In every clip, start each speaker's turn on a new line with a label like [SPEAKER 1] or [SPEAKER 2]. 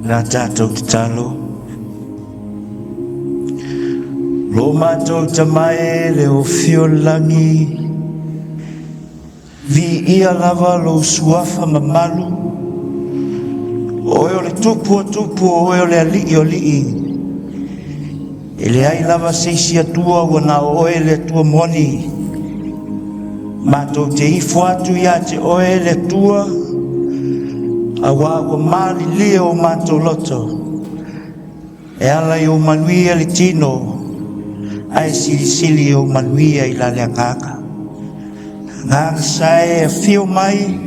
[SPEAKER 1] La tatou tatalo. Lo matou Tama e le o fio lagi, viia lava lou suafa mamalu, o oe o le tupu o tupu, o oe o le alii o alii. E leai lava se isi Atua ua na o oe le Atua moni. Matou te ifo atu ia te oe le Atua, auā ua malilie o matou loto. E ala i ou manuia le tino, ae silisili ou manuia i la le agaga. Agaga sa e afio mai,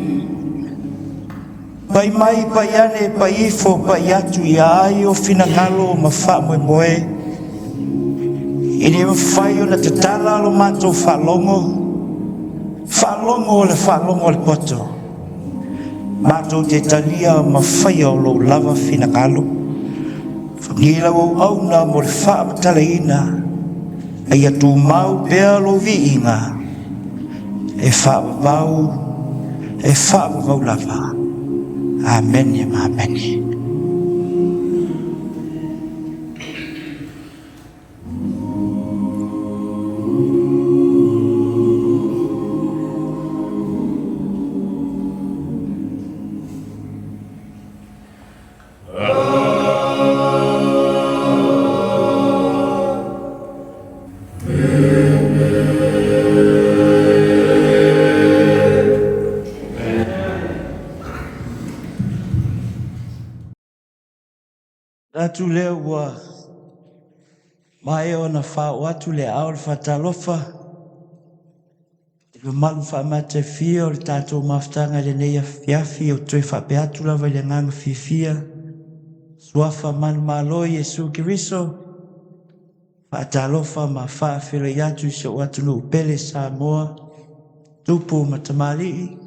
[SPEAKER 1] pai mai, pai ane, pai ifo, pai atu ia ai o finagalo ma faamoemoe. E le mafai ona tatala lo matou faalogo, faalogo o le faalogo a le poto. Matou te talia ma faia o lou lava finagalo. Fagia lau auauna mo le faamatalaina, a ia tumau pea lou viiga e faavavau, e faavavau lava. Amene ma amene. Atu lea ua maea ona faaoo atu le aao o le faatalofa i le mamalu faamatafia o le tatou mafutaga i lenei afiafi. Ou te toe faapea atu lava i le agaga fiafia, suafa manumalo Iesu Keriso, faatalofa ma faafeiloai atu i si ou atunuu pele Samoa, tupu ma tamalii,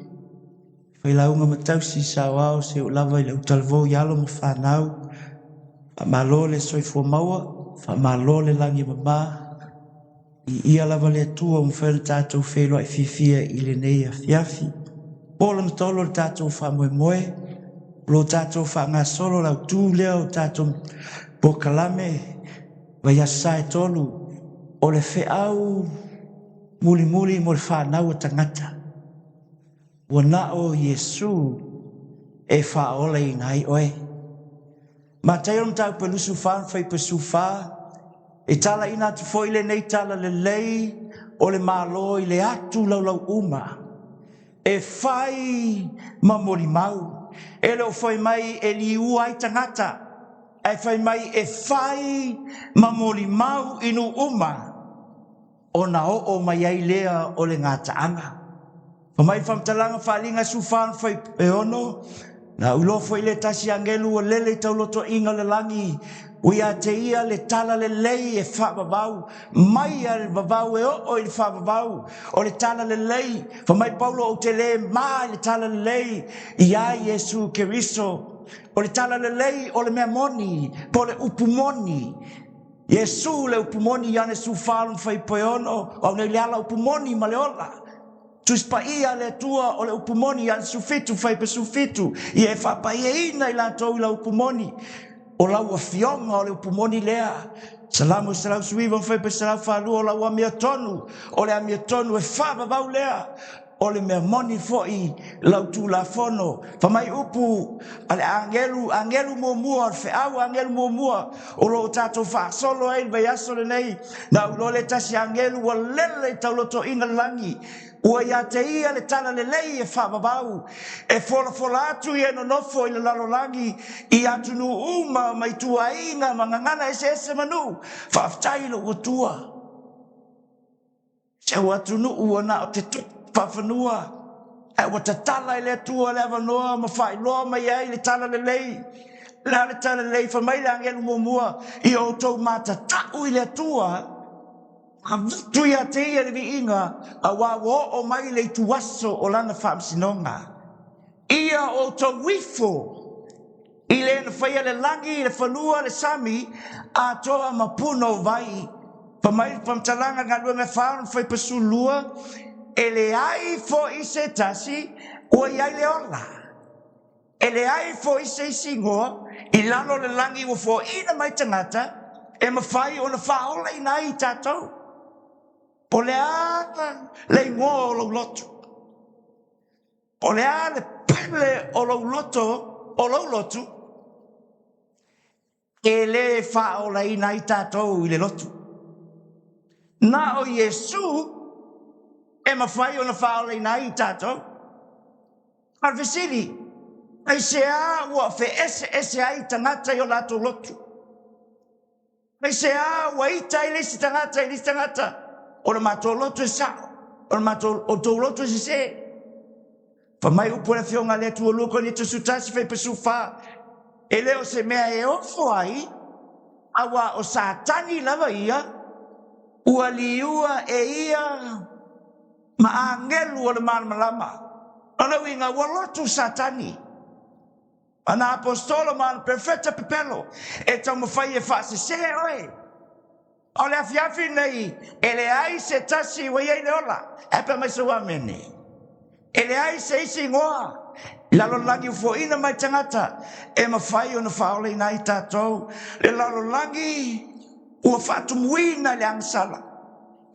[SPEAKER 1] failauga ma tausi saoao se oo lava i le utalavou i alo ma fanau. Faamalo le soifua maua, faamalo le lagi e mama. I ia lava le Atua ua mafai ona tatou feiloai fiafia i lenei afiafi. Po lona tolu o le tatou faamoemoe, o lo tatou faagasolo le autu lea o tatou polokalame vaiaso sa e tolu, o le feau mulimuli mo le fanau a tagata. Ua na o Iesu e faaolaina ai oe. Mataio le mataupu e 24 ma fuaiupu e 14, e talaina atu foi lenei tala lelei o le Malo i le atu laulau uma, e fai ma molimau. E le o fai mai e liua ai tagata, ae fai mai e fai ma molimau i nuu uma, ona oo mai ai lea o le gataaga. Fai mai le faamatalaga faaaliga 14 ma fuaiupu e 6, na ou iloa foi le tasi agelu ua lele i taulotoiga o le lagi, ua ia te ia le tala lelei e faavavau, mai a le vavau e oo i le faavavau o le tala lelei. Fai mai Paulo, ou te le ma i le tala lelei ia Iesu Keriso. O le tala lelei o le mea moni, po o le upu moni. Iesu le upu moni, Ioane 14 lona fuaiupu e 6, o au nei le ala upu moni ma le ola. Tusi Paia a le Atua o le upu moni, Ioane 17 fuaiupu 17, ia e faapaiaina i latou i lau upu moni. O lau afioga o le upu moni lea. Salamo 119 fuaiupu 142, o lau amiotonu, o le amiotonu e faavavau lea. O le mea moni foi lau Tulafono. Fai mai upu a le agelu, agelu muamua o le feau, agelu muamua o lo o tatou faasolo ai i le vaiaso lenei. Na ou iloa le tasi agelu ua lele i taulotoiga le lagi. Ua ia te ia le talalelei e faavavau, e folafola atu i e nonofo i le lalolagi i atunuu uma ma ituaiga ma gagana eseese ma nuu. Faafetai i lou Atua. Si ou atunuu ua na o te tupu faafanua, ae ua tatala e le Atua le avanoa ma faailoa mai ai le talalelei. O le a le talalelei? Fai mai le agelu muamua, ia outou matatau i le Atua, avatu ia te ia le viiga, auā ua oo mai le ituaso o lana faamasinoga. Ia outou ifo i le na faia le lagi, le fanua, le sami, atoa ma puna o vai. Fai mai le faamatalaga i Galuega e 4 ona fuaiupu 12, e leai foi se tasi ua i ai le ola. E leai foi se isi igoa i lalo o le lagi ua foaiina mai tagata e mafai ona faaolaina ai i tatou. Po o le a le igoa o lou lotu? Po o le a le pele o lou loto, o lou lotu? E le faaolaina ai tatou i le lotu. Na o Iesu e mafai ona faaolaina ai i tatou. A o le fesili, aisea ua feeseese ai tagata i o latou lotu? Aisea ua ita ai le isi tagata i le isi tagata? O le matou lotu e sao, o le matou, o tou lotu e sese. Fai mai upu a le Afioga a le Atua 2 Korinito 11 fuaiupu 14, e le o se mea e ofo ai, auā o Satani lava ia, ua liua e ia ma agelu o le malamalama. O le uiga, ua lotu Satani. Ana aposetolo ma ana perofeta pepelo e taumafai e faasese oe. A o le afiafi nei, e leai se tasi ua i ai le ola. Ae pea mai sou amene. E leai se isi igoa i lalolagi ua foaiina mai tagata e mafai ona faaolaina ai tatou. Le lalolagi ua faatumuina i le agasala.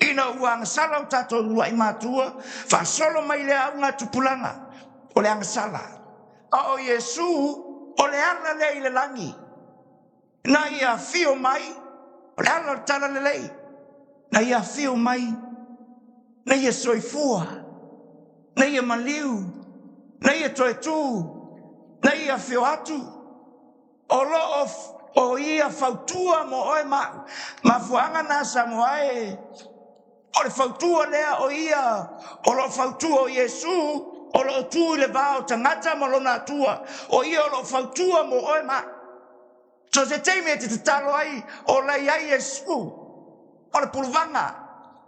[SPEAKER 1] Ina ua agasala o tatou uluai matua, faasolo mai lea auga tupulaga o le agasala. A o Iesu, o le ala lea i le lagi. Na ia afio mai, o le ala o le talalelei. Na ia afio mai, na ia soifua, na ia maliu, na ia toe tu, na ia afio atu. O lo o o ia fautua mo oe ma au. Mafuaaga na Samoa e o le fautua lea o ia o lo o fautua o Iesu o lo o tu i le va o tagata ma lona Atua. O ia o lo o fautua mo oe ma au. So se taimi e te tatalo ai o la i ai Iesu o le puluvaga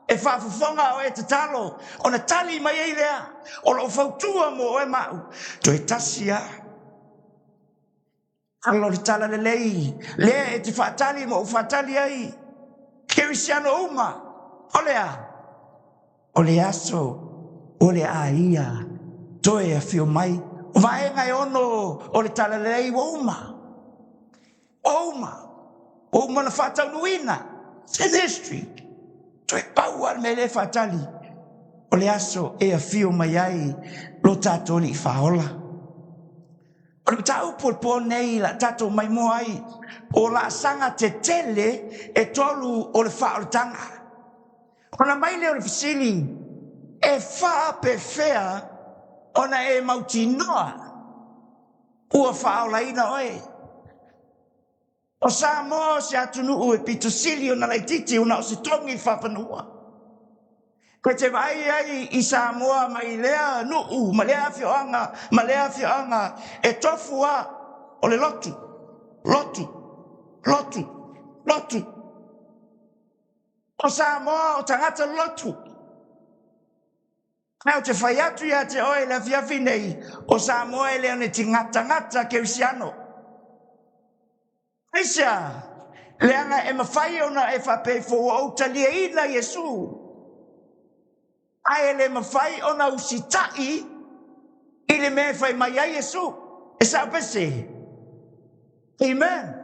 [SPEAKER 1] e faafofoga o e tatalo ona tali mai ai lea o lo o fautua mo oe ma au. Toe tasi lava. Ala o le talalelei lea e te faatali ma ou faatali ai kerisiano uma, o le a? O le aso o le a ia toe afio mai. O vaega e 6 o le talalelei ua uma. Ua uma. Ua uma na faataunuuina. It's in history. Toe pau lava le mea lea e faatali, o le aso e afio mai ai lo tatou Alii Faaola. O le mataupu o le po nei la tatou maimoa ai, o laasaga tetele e tolu o le faaolataga. Ona mai lea o le fesili, e faapefea ona e mautinoa ua faaolaina oe? O Samoa o se atunuu e pito sili ona laitiiti ona o se togi faafanua. E te vaai ai i Samoa mai lea nuu ma lea afioaga ma lea afioaga e tofu a o le lotu, lotu, lotu, lotu. O Samoa o tagata lotu. Ae ou te fai atu ia te oe i le afiafi nei, o Samoa e le o ni tagata kerisiano. Aisea? Leaga e mafai ona e faapea ifo ua ou taliaina Iesu, ae e le mafai ona usitai i le mea e fai mai ai Iesu. E sao pe sese? Amen.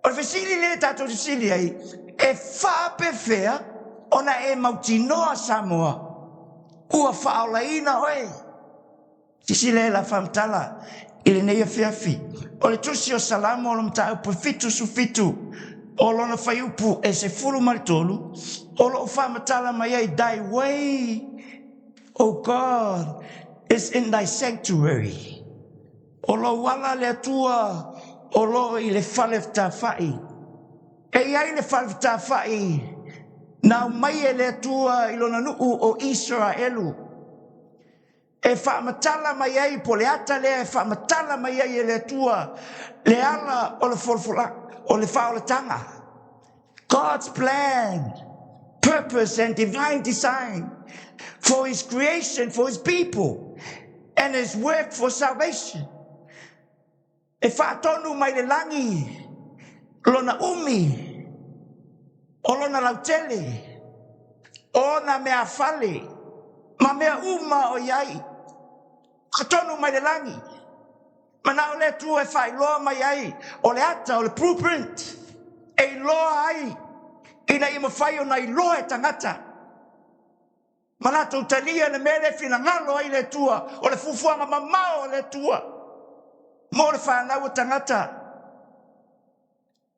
[SPEAKER 1] O le fesili lea tatou fesili ai, e faapefea ona e mautinoa Samoa ua faaolaina oe? Silasila la faamatala i lenei afiafi. O le tusi o Salamo o le mataupu 77 o lona fuaiupu e 13, o lo o faamatala mai ai, Thy way O God, is in thy sanctuary. O lou ala le Atua o lo o i le fale fetafa'i. E i ai le fale fetafa'i na aumai e le Atua i lona nuu o Isaraelu e faamatala mai ai po o le ata lea e faamatala mai ai e le Atua le ala o le folafola o le faaolataga. God's plan, purpose and divine design for his creation, for his people and his work for salvation. E faatonu mai le lagi lona umi, o lona lautele, o ona meafale, ma mea uma o i ai. Faatonu mai le lagi. Manao le Atua e faailoa mai ai o le ata o le blueprint e iloa ai ina ia mafai ona iloa e tagata ma latou talia le mea lea e finagalo ai le Atua, o le fuafuaga mamao a le Atua mo le fanau a tagata.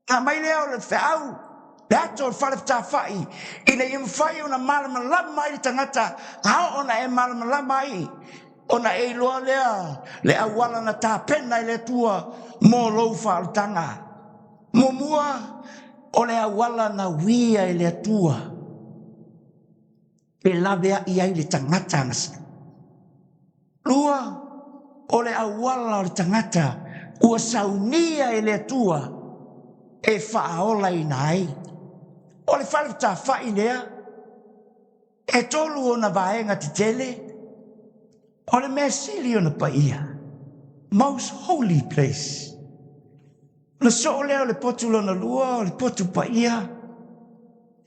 [SPEAKER 1] Na aumai lea o le feau, le ato o le fale fetafa'i, ina ia mafai ona malamalama ai le tagata, a oo ona e malamalama ai, ona e iloa lea le auala na tapena e le Atua mo lou faaolataga. Muamua, o le auala na uia e le Atua e laveai ai le tagata agasala. Lua, o le auala o le tagata ua saunia e le Atua e faaolaina ai. O le fale fetafa'i lea, e tolu ona vaega tetele, o le mea sili ona paia, most holy place. Ona soo lea o le potu lona lua, o le potu paia,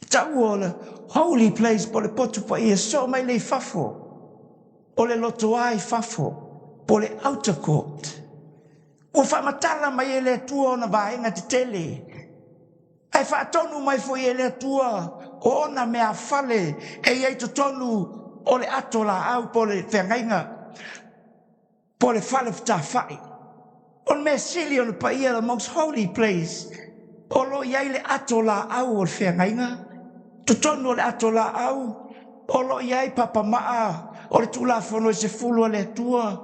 [SPEAKER 1] e taua o le holy place po o le potu paia, soo mai lea i fafo, o le lotoa i fafo, po o le outer court. Ua faamatala mai e le Atua ona vaega tetele, ae faatonu mai foi e le Atua o ona meafale e i ai totonu o le ato laau po o le feagaiga po o le fale fetafa'i. O le mea sili o le paia, the most holy place, o lo o i ai le ato laau o le feagaiga. Totonu o le ato laau, o lo o i ai papamaa o le Tulafono e 10 a le Atua,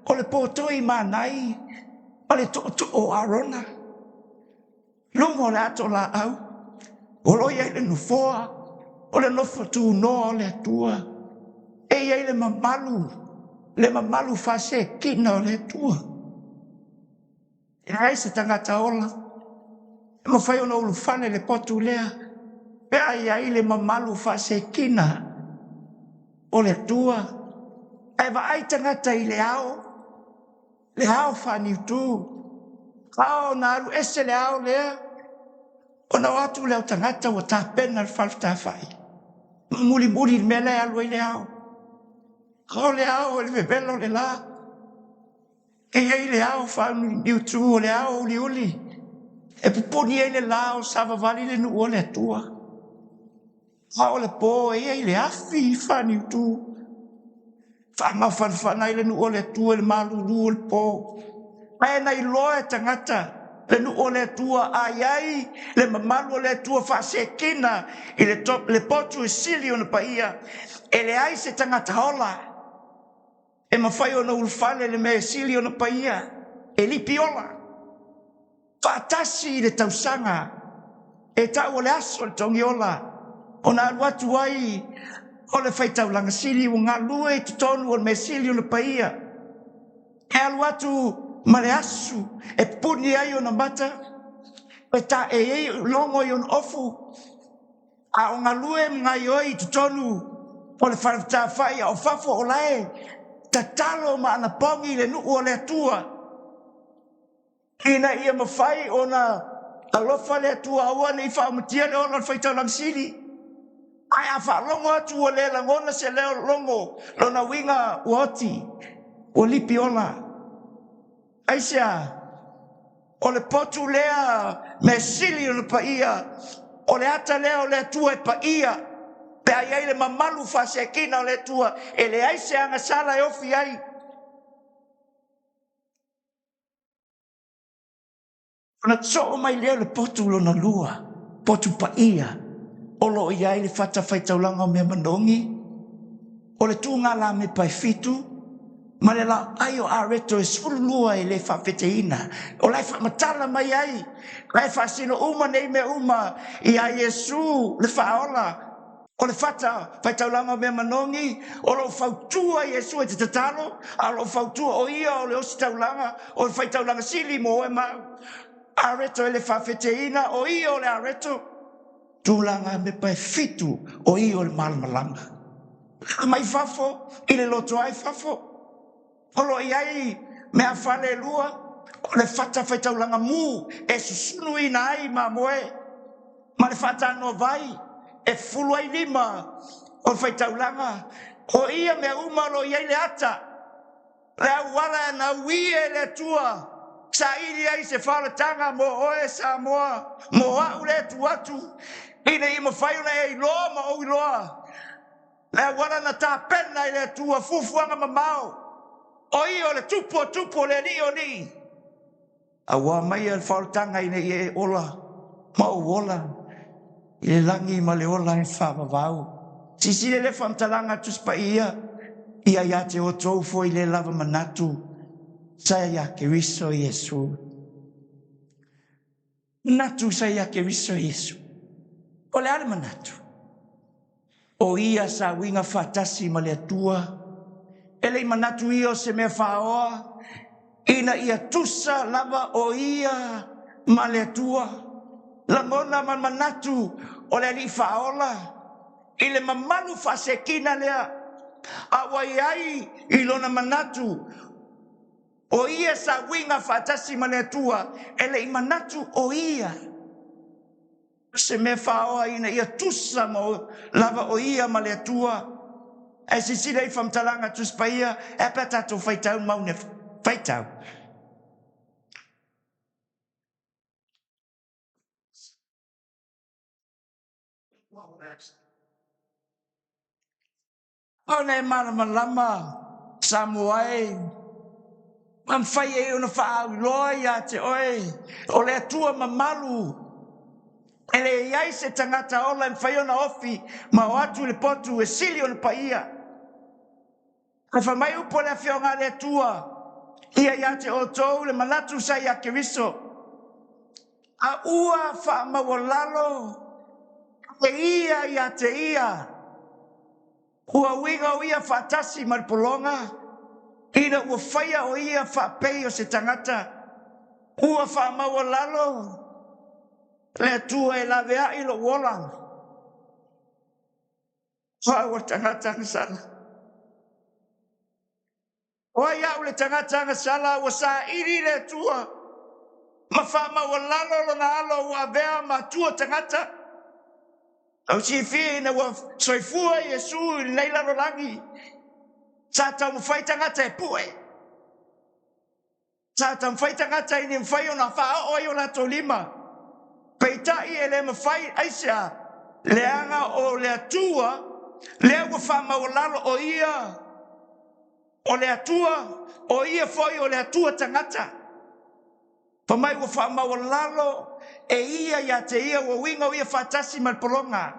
[SPEAKER 1] o le potoi manai ma le tootoo o Arona. Luga o le ato laau, o lo o i ai le nofoa, o le nofo tunoa o le Atua, e i ai le mamalu, le mamalu faasekina o le Atua. E leai se tagata ola e mafai ona ulufale le potu lea pe a i ai le mamalu faasekina o le Atua. Ae vaai tagata i le ao, le ao faaniutu, a ona alu ese le ao lea, ona o atu lea o tagata ua tapena le fale fetafa'i, ma mulimuli le mea lea e alu ai le ao. A o le ao e le vevela o le la, e i ai le ao faaniutu o le ao uliuli, e pupuni ai le la o savavali le nuu o le Atua. A o le po e i ai le afi faaniutu, faamafanafana ai le nuu o le Atua i le malulu o le po. Ae na iloa e tagata le nuu o le Atua a i ai le mamalu o le Atua faasekina i le, to, le potu e sili ona paia, e leai se tagata ola e mafai ona ulufale le mea e sili ona paia, e lipi ola. Faatasi i le tausaga e tau o le aso o le togiola, ona alu atu ai o le faitaulaga sili ua galue i totonu o le mea sili ona paia. E alu atu ma le asu e pupuni ai ona mata, e tae ai logo i ona ofu, a o galue ma gaioi i totonu o le fale fetafa'i, a o fafo o la e tatalo ma anapogi i le nuu o le Atua ina ia mafai ona alofa le Atua aua ne i faaumatia le ola o le faitaulaga sili. Ae a faalogo atu ua le lagona se leo logo, lona uiga ua oti, ua lipi ola. Aisea? O le potu lea mea sili ona paia, o le ata lea o le Atua e paia, pe a i ai le mamalu faasekina o le Atua, e leai se agasala e ofi ai. Ona soo mai lea o le potu lona lua, potu paia, o lo o i ai le fatafaitaulaga o mea manogi, O le tugalamepa e fitu ma le laoai o areto e 12 e le faafeteina. O la e faamatala mai ai, la e faasino uma nei mea uma ia Iesu le faaola. O le fata faitaulaga o mea manogi, o lo o fautua Iesu e te tatalo, a o lo o fautua o ia o le ositaulaga, o le faitaulaga sili mo oe ma au. Areto e le faafeteina, o ia o le areto. Tulaga mepa e fitu, o ia o le malamalama. Mai fafo, i le loto ai fafo. O lo o i ai mea fale e lua, o le fata faitaulaga mu e susunuina ai mamoe, ma le faatanoa vai e fufulu ai lima o le faitaulaga. O ia mea uma o lo o i ai le ata, le auala na uia e le Atua, saili ai se faaolataga mo oe Samoa, mo au le tu atu, ina ia mafai ona e iloa ma ou iloa le auala na tapena i le Atua fuafuaga mamao, o ia o le tupu o tupu o le alii o alii. A ua aumaia le faaolataga ina ia e ola ma ou ola i le lagi ma le ola e faavavau. Silasila i le faamatalaga a Tusi Paia, ia ia te outou foi le lava manatu sa ia Keriso Iesu. Manatu sa ia Keriso Iesu. O le a le manatu? O ia sa uiga faatasi ma le Atua. E le i manatu ia o se mea faaoa, ina ia tusa lava o ia ma le Atua. Lagona ma le manatu o le Alii faaola i le mamalu faasekina lea, a ua i ai i lona manatu o ia sa uiga faatasi ma le Atua, e le i manatu o ia se mea faaoa ina ia tusa ma lava o ia ma le Atua. Ae silasila i faamatalaga Tusi Paia, e a pe a tatou faitau maune faitau. Ona e malamalama Samoa e, ma mafai ai ona faaauiloa ia te oe o le Atua mamalu. E leai se tagata ola e mafai ona ofi ma o atu i le potu e sili ona paia. Ae fai mai upu a le Afioga a le Atua, ia ia te outou le manatu sa ia Keriso, a ua faamaualalo e ia ia te ia, ua uiga o ia faatasi ma le pologa, ina ua faia o ia faapei o se tagata, ua faamaualalo le Atua e laveai lou ola. O au o le tagata agasala. O ai au le tagata agasala ua saili le Atua ma faamaualalo lona alo ua avea ma atua tagata. Au silafia ina ua soifua Iesu i lenei lalolagi, sa taumafai tagata e pue. Sa taumafai tagata ina ia mafai ona faaoo ai o latou lima. Peitai e le mafai aisea, leaga o le Atua lea ua faamaualalo o ia o le Atua, o ia foi o le Atua tagata. Fai mai ua faamaualalo e ia ia te ia ua uiga o ia faatasi ma le pologa,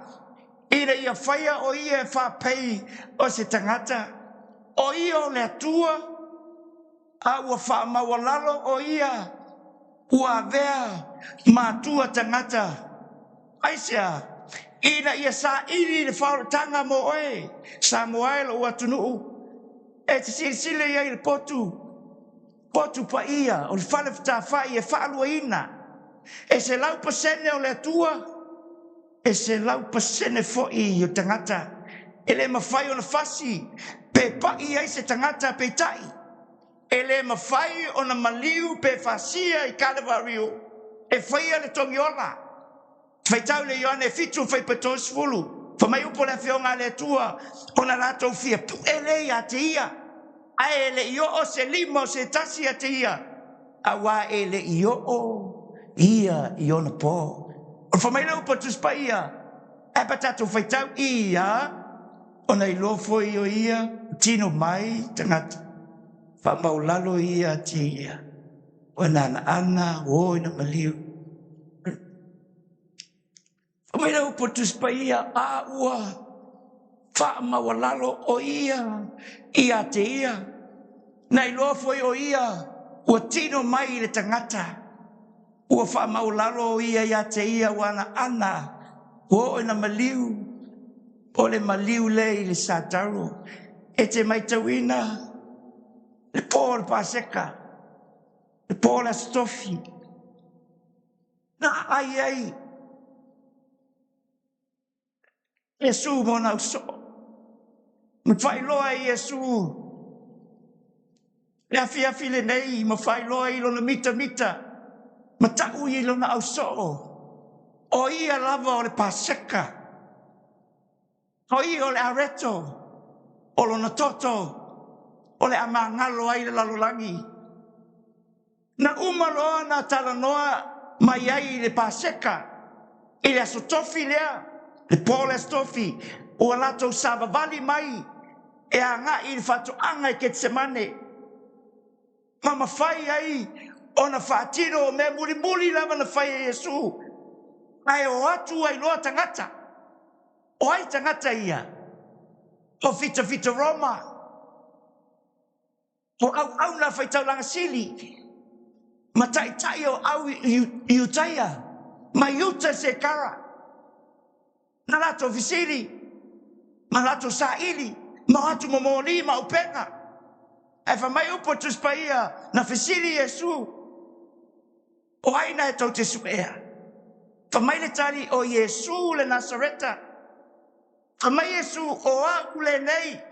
[SPEAKER 1] ina ia faia o ia e faapei o se tagata, o ia o le Atua, a ua faamaualalo o ia ua avea ma atua tagata. Aisea? Ina ia saili le faaolataga mo oe, Samoa e lou atunuu, e te silasila i ai i le potu, potu paia o le fale fetāfa'i e faaluaina e 100% o le Atua, e 100% foi o tagata. E le mafai ona fasi pe pa'i ai se tagata, peitai e le mafai ona maliu pe fasia i Kalevariu e faia le togiola. Faitau le Ioane 7 fuaiupu 30, fai mai upu o le Afioga a le Atua, ona latou fia pue lea ia te ia, ae e le i oo se lima o se tasi ia te ia, auā e le i oo ia i ona po. O le fai mai le upu a Tusi Paia, ae pa tatou faitau ia, ona iloa foi o ia tino mai tagata, faamaulalo ia te ia, ua naanaana, ua o ina maliu. Fai mai le upu a Tusi Paia, a ua Faamaualalo o ia ia te ia. Na iloa foi o ia ua tino mai i le tagata. Ua faamaualalo o ia ia te ia ua ana ana ua oo ina maliu. O le maliu lea i le Sataro. E te matauina le po o le Paseka, le po o le Aso Tofi, na aai ai Iesu ma ona ausoo. Ma faailoa e Iesu le afiafi lenei, ma faailoa i lona mitamita ma ta'u i lona ausoo, o ia lava o le Paseka, o ia o le areto, o lona toto o le a magalo ai le lalolagi. Na uma loa na talanoa mai ai i le Paseka, i le Aso Tofi lea, le po o le Aso Tofi, ua latou savavali mai e agai i le faatoaga i Ketesemane, ma mafai ai ona faatino o mea mulimuli lava na fai e Iesu, ae o atu ai loa tagata. O ai tagata ia? O fitafita Roma, o auauna faitaulaga sili, ma taitai o au Iutaia, ma Iuta Sekara, na latou fesili, ma latou saili, ma o atu ma moli ma upega. Ae fai mai upu a Tusi Paia, na fesili Iesu, o ai na e tou te suea? Fai mai le tali, o Iesu le Nasareta. Fai mai Iesu, o au lenei.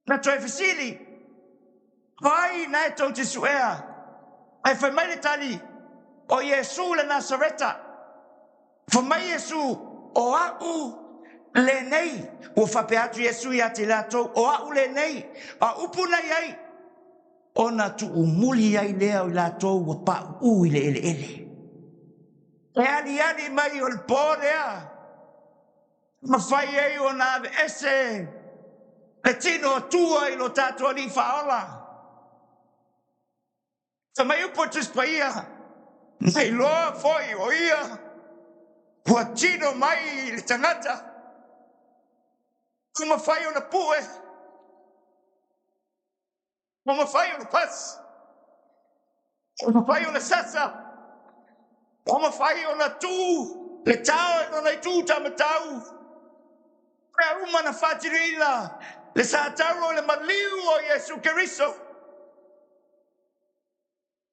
[SPEAKER 1] Na toe fesili, o ai na e tou te suea? Ae fai mai le tali, o Iesu le Nasareta. Fai mai Iesu, o au lenei. Ua faapea atu Iesu ia te latou, o au lenei. A upu na i ai, ona tuumuli ai lea o i latou ua pauu i le eleele. E aliali mai o le po lea, mafai ai ona aveese le tino Atua i lo tatou Alii Faaola. Fai mai upu a Tusi Paia, na iloa foi o ia ua tino mai i le tagata, ua mafai ona pue, ua mafai ona pasi, ua mafai ona sasa, ua mafai ona tu le tao i lona itu taumatau. Mea uma na faatinoina le Sataro i le maliu o Iesu Keriso.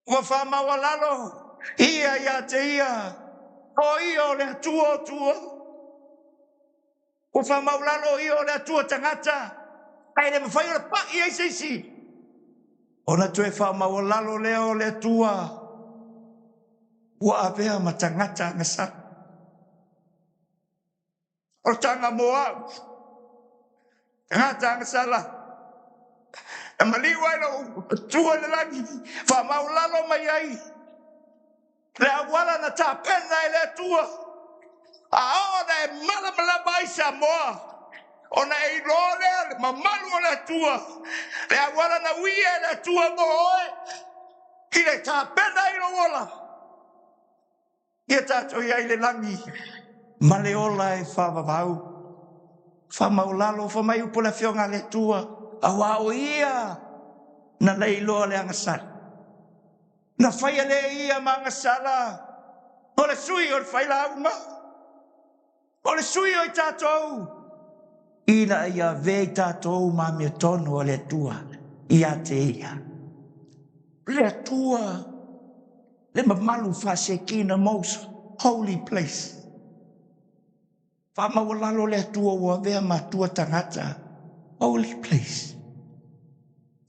[SPEAKER 1] Ua faamaualalo ia ia te ia, o ia o le Atua o tua. Ua faamaualalo ia o le Atua tagata, ae le mafai ona pa'i ai se isi. Ona toe faamaualalo lea o le Atua ua avea ma tagata agasala. O le taga mo au, tagata agasala, e maliu ai lou Atua i le lagi, faamaualalo mai ai le auala na tapena e le Atua, a oo na e malamalama ai Samoa, ona e iloa lea le mamalu o le Atua, le auala na uia e le Atua mo oe, i le tapena i lou ola, ia tatou i ai le lagi ma le ola e faavavau. Faamaualalo, fai mai upu le Afioga a le Atua, auā o ia na leiloa le agasala. Na faia le ia ma agasala, o le sui o le failauga, o le sui o i tatou, ina ia avea i tatou ma amiotonu a le Atua ia te ia. Le Atua, le mamalu faasekina, most holy place. Faamaualalo le Atua ua avea ma Atua tagata, holy place.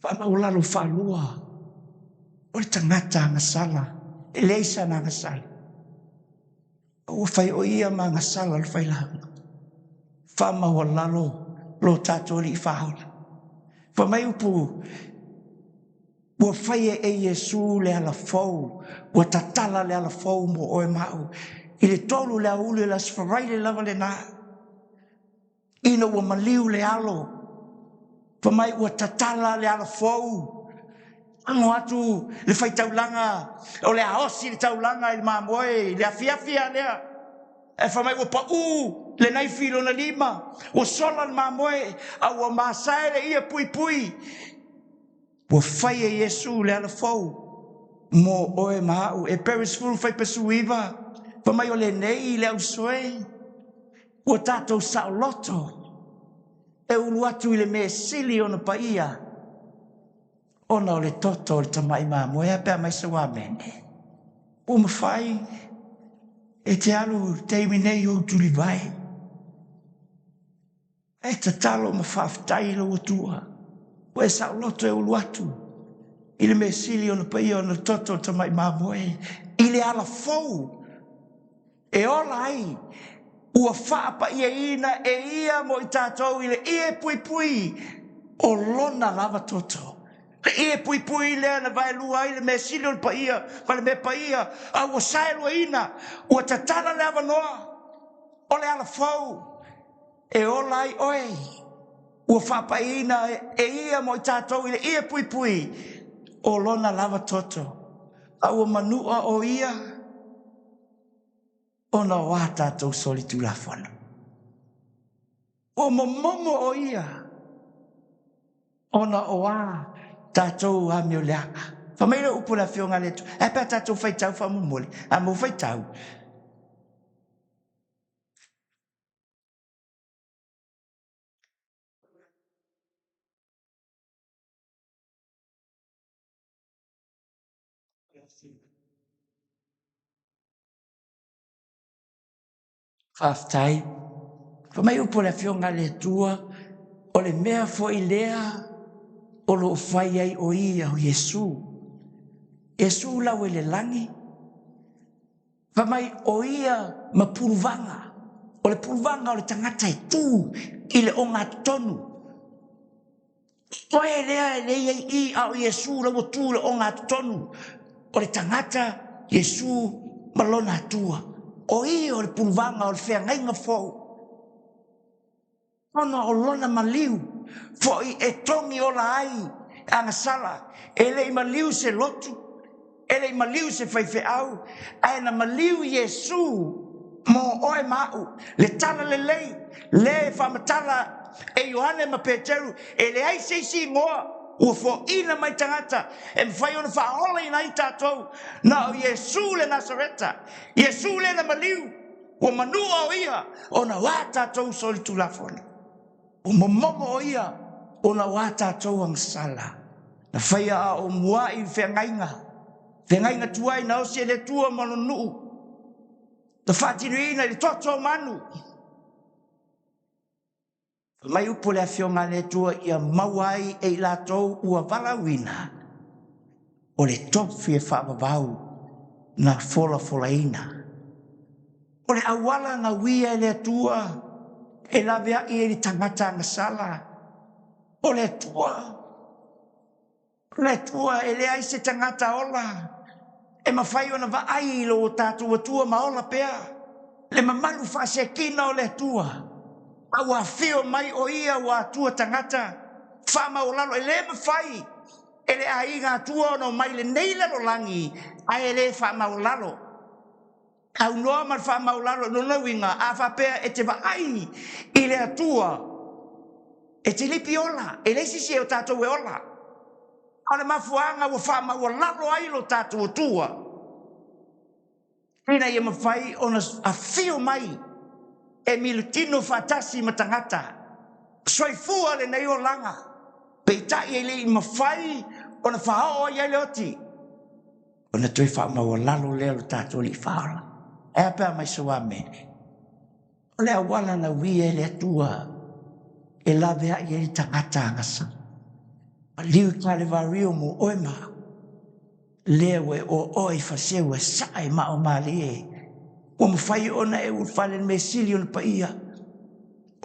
[SPEAKER 1] Faamaualalo faalua, o le tagata agasala, e leai sana agasala. Ua fai o ia ma agasala le failauga. Faamaualalo lo tatou Alii Faaola. Fai mai upu, ua faia e Iesu le alafou, ua tatala le alafou mo oe ma au. I le 3 le aoauli o le Aso Faraile lava lena, ina ua maliu le alo, fai mai ua tatala le alafou. Ago atu le faitaulaga, o le aosi le taulaga i le mamoe, i le afiafi a lea. E fai mai ua pau Le naifi i lona lima, ua sola le mamoe, a ua masae le ie puipui. Ua fai e Iesu le ala fou mo oe ma a'u. Eperu 10 fuaiupu 19, fai mai o lenei le ausoe ua tatou saoloto e ulu atu i le mea sili ona paia ona o le toto o le tamai mamoe. A pe a mai sau amene. Ua mafai e te alu taimi nei ou tulivae. E tatalo ma faafetai i lou Atua, ua e saoloto e ulu atu i le mea sili ona paia ona toto o tamai mamoe i le ala fou e ola ai, ua faapaiaina e ia mo i tatou i le ie puipui o lona lava toto. Le ie puipui lea na vaelua ai le mea sili o le paia ma le mea paia, a ua saeluaina, ua tatala le avanoa o le ala fou e ola ai oe, ua faapaiina e ia mo i tatou i le ie puipui o lona lava toto, a ua manua o ia ona o a tatou solitulafono. Ua momomo o ia ona o a tatou amioleaga. Fai mai le upu a le Afioga a le Atua, ae pe a tatou faitau faamolemole, a mo faitau. Faafetai. Fai mai upu a le Afioga a le Atua, o le mea foi lea o lo o fai ai o ia o Iesu. Iesu lau i le lagi, Fai mai o ia ma puluvaga, o le puluvaga o le tagata e tu i le ogatotonu. Oe lea e leai ai i a o Iesu la ua tu i le ogatotonu o le tagata Iesu ma lona Atua. O ia o le puluvaga o le feagaiga fou. Ona o lona maliu foi e togi ola ai agasala, e le i maliu se lotu, e le i maliu se faifeau, ae na maliu Iesu mo oe ma a'u. Le tala lelei lea e faamatala e Ioane ma Peteru, e leai se isi igoa ua foaina mai tagata e mafai ona faaolaina ai tatou, na o Iesu le Nasareta, Iesu lea na maliu. Ua manua o ia ona o a tatou solitulafono. Ua momomo o ia ona o a tatou agasala. Na faia a o mua'i le feagaiga, feagaiga tuai na osi e le Atua ma lona nuu, na faatinoina i le toto o manu. Fai mai upu a le Afioga a le Atua ia maua ai e i latou ua valaauina o le tofi e faavavau na folafolaina. O le auala na uia e le Atua e laveai ai le tagata agasala, o le Atua. O le Atua e leai se tagata ola e mafai ona vaai i lo tatou Atua ma ola pea. Le mamalu faasekina o le Atua, a ua afio mai o ia ua Atua tagata faamaualalo, e le mafai e le aiga Atua ona omai lenei lalolagi ae le faamaualalo. Aunoa ma le faamaualalo i lona uiga, a faapea e te vaai i le Atua, e te lipi ola, e leai se isi o tatou e ola. A o le mafuaaga ua faamaualalo ai lo tatou Atua, ina ia mafai ona afio mai e militino faatasi ma tagata soifua lenei olaga, peitai e le i mafai ona faaoo ai ai le oti, ona toe faamaualalo lea o lo tatou Alii Faaola. Ae a pe a mai sau amene? O le auala na uia e le Atua e laveai ai le tagata agasala. Maliu i Kalevario mo oe ma au. Lea ua e oaoa i faseu e saa e mao malie. Ua mafai ona e ulufale le mea sili ona paia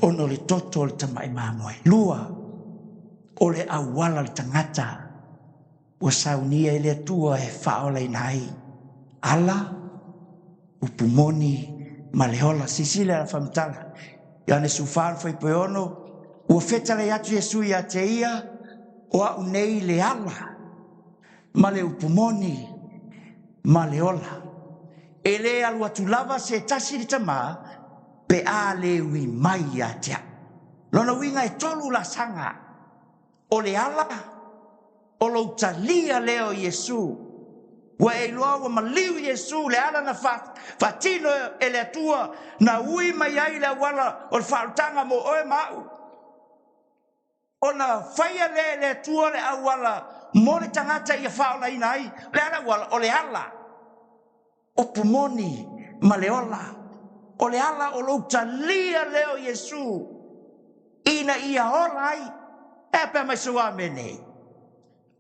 [SPEAKER 1] ona o le toto o le tamai mamoe. Lua, o le auala o le tagata ua saunia e le Atua e faaolaina ai ala, upu moni ma le ola. Silasila la faamatala, Ioane 14 fuaiupu e 6, ua fetalai atu Iesu ia te ia, o a'u nei le ala ma le upu moni ma le ola. E le alu atu lava se tasi i le Tama, pe a le ui mai ia te au. Lona uiga e tolu laasaga, o le ala, o lou talia lea o Iesu. Ua e iloa ua maliu Iesu, le ala na faatino e le Atua, na ui mai ai le auala o le faaolataga mo oe ma au. Ona faia lea e le Atua le auala mo le tagata ia faaolaina ai. O le a le auala? O le ala, upu moni ma le ola. O le ala o lou talia lea o Iesu ina ia ola ai. E a pe a mai sou amene?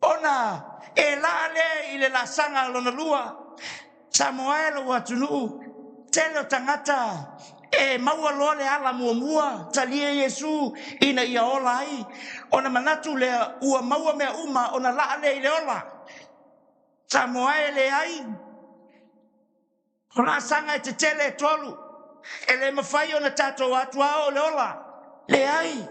[SPEAKER 1] Ona e laa lea i le laasaga lona lua. Samoa e lou atunuu, tele o tagata e maua loa le ala muamua, talia Iesu ina ia ola ai, ona manatu lea ua maua mea uma, ona laa lea i le ola. Samoa e leai, o laasaga e tetele e tolu, e le mafai ona tatou atu a oo le ola. Leai,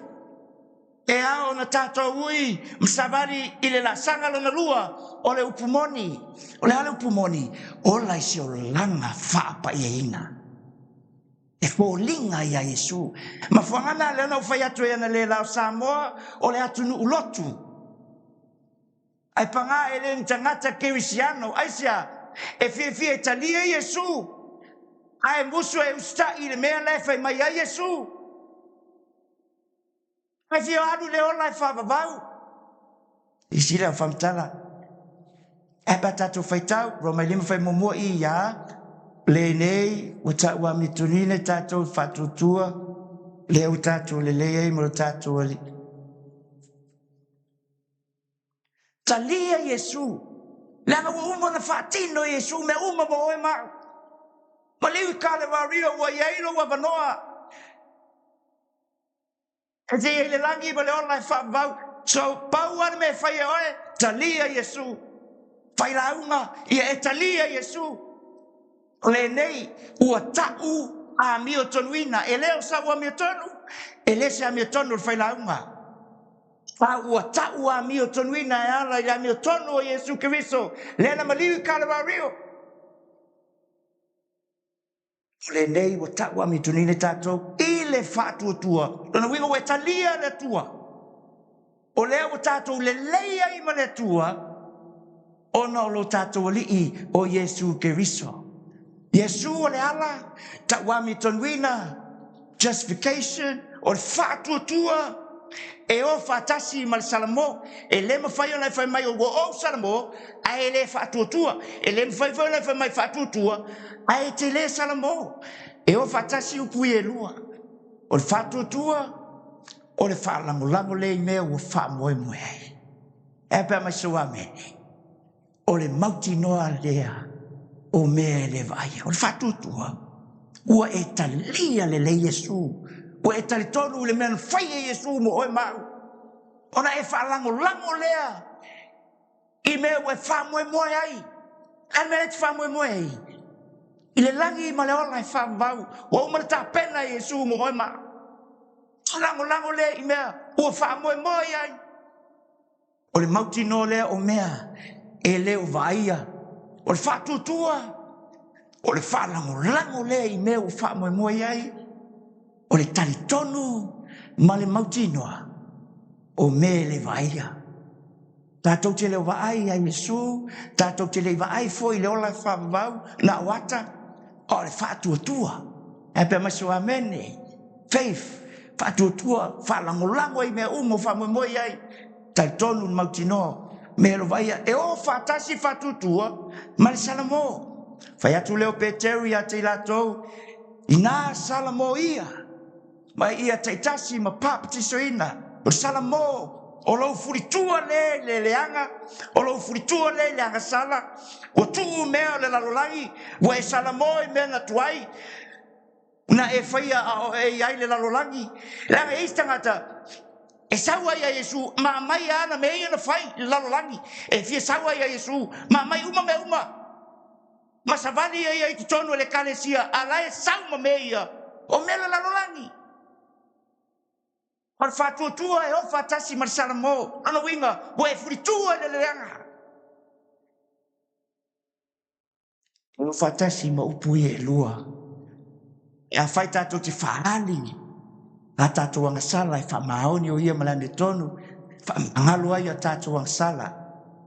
[SPEAKER 1] e ao ona tatou ui ma savali i le laasaga lona lua, o le upu moni. O le a le upu moni? Ola i se olaga faapaiaina. E foliga ia Iesu. Mafuaaga na lea na ou fai atu ai analeila o Samoa o le atunuu lotu. Ae paga e le ni tagata kerisiano, aisea? E fiafia e talia Iesu, ae musu e usitai i le mea la e fai mai ai Iesu. Ae fia alu i le ola e faavavau. Isi lea o faamatala. Ae pe a tatou faitau, Roma e 5 fai muamua i ia, lenei ua ta'u amiotonu tatou faatuatua, lea ua tatou lelei ai ma lo tatou Alii. Talia Iesu, leaga ua uma ona faatino e Iesu mea uma mo oe ma au. Maliu i Kalevario ua i ai lou avanoa. E te i ai le lagi ma le ola e faavavau. So, pau lava le mea e fai e oe, talia Iesu. Failauga, ia e talia Iesu. O lenei ua ta'u amiotonuina. E le o sau amiotonu, e le se amiotonu o le failauga. A ua ta'u amiotonuina e ala i le amiotonu o Iesu Keriso, lea na maliu i Kalevario. O lenei ua ta'u amiotonuina tatou i le faatuatua. Lona uiga ua e talia le Atua. O lea ua tatou lelei ai ma le Atua, ona o lo tatou Alii o Iesu Keriso. Iesu o le ala, ta'u amiotonuina, justification, o le faatuatua, e o faatasi ma le Salamo. E le mafai ona e fai mai ua ou Salamo, ae e le faatuatua. E le mafai foi ona e fai mai faatuatua, ae e te le Salamo. E o faatasi upu ia e lua. O le faatuatua, o le faalagolago lea i mea ua faamoemoe ai. E a pe a mai sou amene? O le mautinoa lea o mea e le vaaia. O le faatuatua, ua e talia lelei Iesu. Ua e talitonu i le mea na fai e Iesu mo oe ma au. Ona e faalagolago lea i mea ua e faamoemoe ai. A mea e te faamoemoe ai? I le lagi ma le ola e faavavau. Ua uma ona tapena e Iesu mo oe ma au. Faalagolago lea i mea ua faamoemoe ai. O le mautinoa lea o mea e le o vaaia. O le faatuatua, o le faalagolago lea i mea ua faamoemoe ai. O le talitonu ma le mautinoa o mea e le vaaia. Tatou te le o vaai ia Iesu, tatou te le i vaai foi i le ola faavavau na o ata, o le faatuatua. Ae pe a mai sou amene? Faith, faatuatua, faalagolago i mea uma o faamoemoe ai. Talitonu le mautinoa, mea e vaaia, e o faatasi faatuatua ma le Salamo. Fai atu lea o Peteru ia te i latou, ina Salamo ia, ma ia taitasi ma papatisoina. O Salamo, o lou fulitua le le leaga, o lou fulitua le le agasala, ua tuu mea o le lalolagi, ua e Salamo i mea na tuai, na e faia a o e iai le lalolagi. Leaga e isi tagata, e sau ai ia Iesu, ma aumai ana mea ia na fai i le lalolagi. E fia sau ai ia Iesu, ma aumai uma mea uma. Ma savali ia ia i totonu o le ekalesia, a la e sau ma mea ia, o mea le lalolagi. O le faatuatua e o faatasi ma le Salamo, lona uiga, ua e fulitua i le leaga. E o faatasi ma upu ia e lua. E afai tatou te faaali a tatou agasala e faamaoni o ia ma le amiotonu, faamagalo ai a tatou agasala,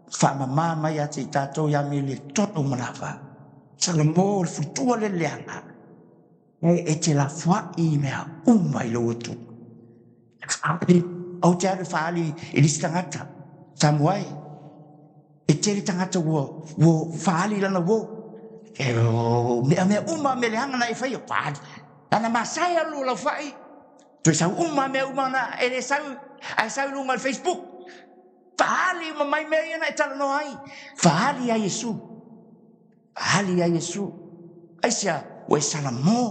[SPEAKER 1] faamama mai ia te i tatou i amiotonu ma lava. Salamo o le fuitua le leaga, e te lafoai i mea uma i lou Atua. Faaali, ou te alu e faaali i le isi tagata, Samoa e, e tele tagata ua faaali lana uo. E mea mea uma mea leaga na e faia, faaali. Lana masae alu lau fai, toe sau uma mea uma na e le sau, ae sau i luga o le Facebook. Faaali uma mai mea ia na e talanoa ai. Faaali ia Iesu. Faaali ia Iesu. Aisea, ua e salamo,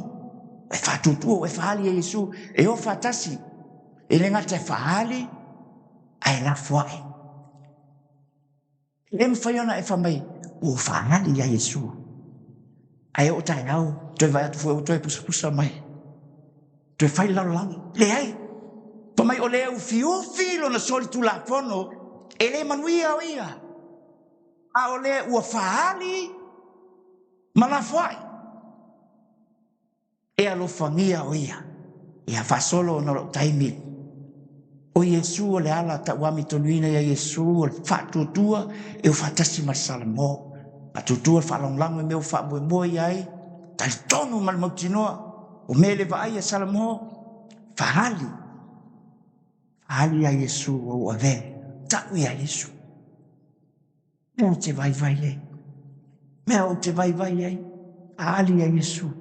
[SPEAKER 1] ua e faatuatua, ua e faaali ia Iesu. E o faatasi, e le gata e faaali, ae lafoai. E le mafai ona e fai mai, ua faaali ia Iesu. Ae oo taeao, toe vaai atu foi ua toe pusapusa mai. Toe fai le lalolagi. Leai. Fai mai o le ufiufi lona solitulafono, e le manuia o ia. A o le ua faaali ma lafoai. E alofagia o ia. Ia faasolo ona o lou taimi. O Iesu o le ala tauamitonuina ia Iesu o le faatuatua e o faatasi ma le Salamo. Faatuatua le faalagolago i mea ua faamoemoe i ai. Talitonu ma le mautinoa. O mea le vaai a Salamo. Faaali. Faaali ia Iesu ua ou avea. Tau ia Iesu. Mea ou te vaivai ai. Mea ou te vaivai ai. Faaali ia Iesu.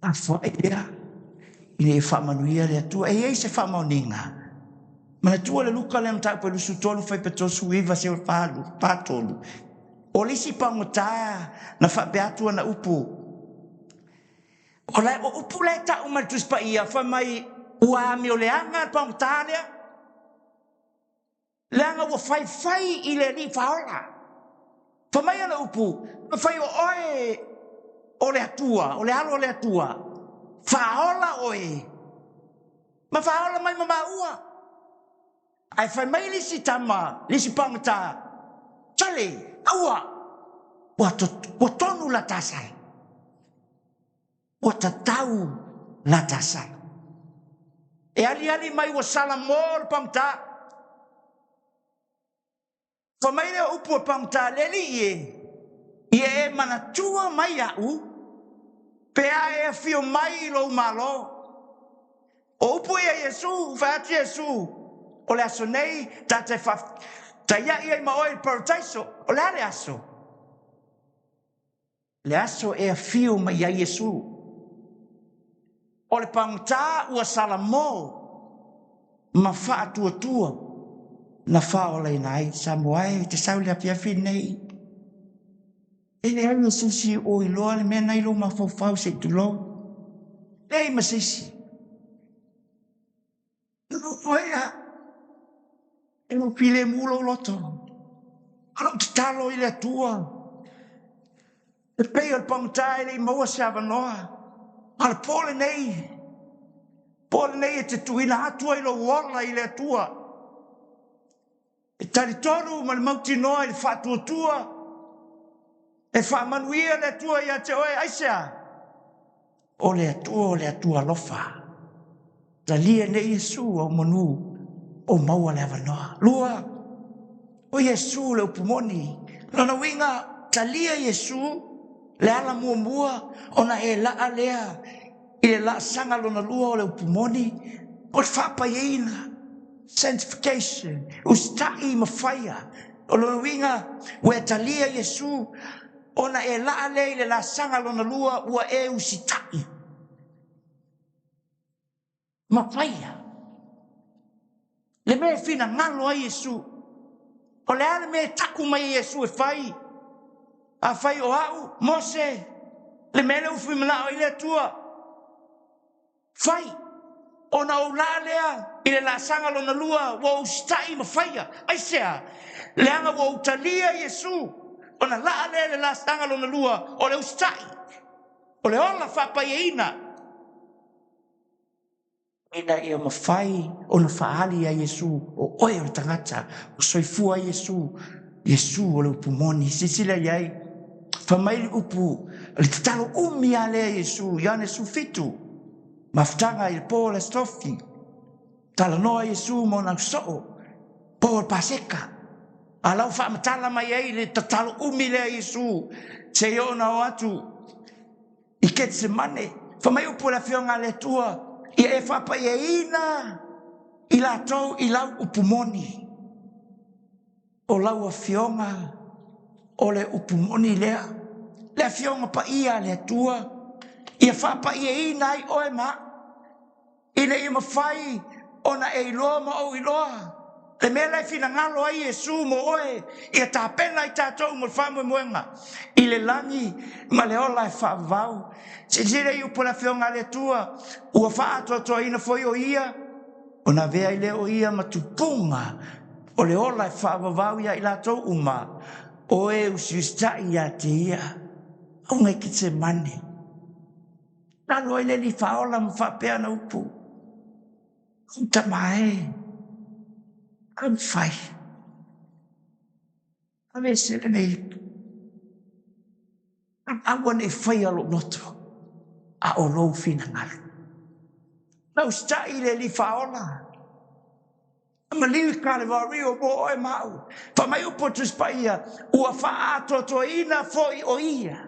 [SPEAKER 1] Afoai lea ina ia faamanuia le Atua. E i ai se faamaoniga. Manatua le Luka lea mataupu e 23 fuaiupu 19 seia 43. O le isi pagota na faapea atu ana upu, o, la, o upu la e tau mai le Tusi Paia, fai mai ua amioleaga le pagota lea, leaga ua faifai i le Alii Faaola. Fai mai ana upu, afai o oe o le Atua, o le Alo o le Atua, faaola oe, ma faaola mai ma maua. Ae fai mai le isi tama, le isi pagota, sole, aua, ua, ua tonu la ta sala. Ua tatau la ta sala. E aliali mai ua sala mo le pagota. Fai mai lea o upu a pagota, le alii e, ia e manatua mai iaʻu, pe a e afio mai i lou Malo. O upu ia Iesu, fai atu Iesu, o le aso nei ta te faataiai ai ma oe i le parataiso. O le a le aso? Le aso e afio mai ai Iesu. O le pagota ua salamo ma faatuatua na faaolaina ai. Samoa e, te sau i le afiafi lenei. E leai ma se isi o iloa le mea na i lou mafaufau se i tulou. Leai ma se isi. Nofo ia, e lou filemu lou loto. A lou tatalo i le Atua. E pei o le pagota e le i maua se avanoa. A o le po lenei, po lenei e te tuuina atu ai lou ola i le Atua. E talitonu ma le mautinoa i le faatuatua e faamanuia le Atua ia te oe. Aisea? O le Atua o le Atua alofa. Talia nei Iesu au manu o maua le avanoa. Lua, o Iesu le upu moni. Lona uiga, talia Iesu le ala muamua ona e laa lea i le laasaga lona lua o le upu moni, o le faapaiaina, sanctification, usitai ma faia. O lona uiga, ua e talia Iesu ona e laa lea i le laasaga lona lua, ua e usitai ma faia le mea e finagalo ai Iesu. O le a le mea e taku mai e Iesu e fai? Afai o au, Mose, le mea lea ua fuimanao ai le Atua, fai. Ona ou laa lea i le laasaga lona lua, ua ou usitai ma faia. Aisea? Leaga ua ou talia Iesu, ona laa lea i le laasaga lona lua, o le usitai, o le ola faapaiaina, ina ia mafai ona faaali ia Iesu o oe o le tagata o soifua Iesu, Iesu o le upu moni. Silasila i ai, Fai mai le upu, le tatalo umi a lea Iesu, Ioane 17, mafutaga i le po o le Aso Tofi. Talanoa Iesu ma ona ausoo, po o le Paseka. A la ua faamatala mai ai le tatalo umi lea Iesu, se i oo na o atu i Ketsemane. Fai mai upu o le Afioga a le Atua, ia e faapaiaina i latou i lau upu moni. O lau Afioga o le upu moni lea, le Afioga Paia a le Atua, ia faapaiaina ai oe ma au, ina ia mafai ona e iloa ma ou iloa le mea la e finagalo ai Iesu mo oe, ia tapena i tatou mo le faamoemoega i le lagi ma le ola e faavavau. Silasila i upu a le Afioga a le Atua, ua faaatoatoaina foi o ia, ona avea ai lea o ia ma tupuga o le ola e faavavau ia i latou uma o e usiusitai ia te ia. Auga i Ketsemane, lalo ai le Alii Faaola ma faapea ana upu, Ou tama e, a mafai, aveese lenei, aua ne i faia lou loto, a o lou finagalo. Na usitai le Alii Faaola, na maliu i Kalevario mo oe ma au. Fai mai upu o Tusi Paia, ua faaatoatoaina foi o ia,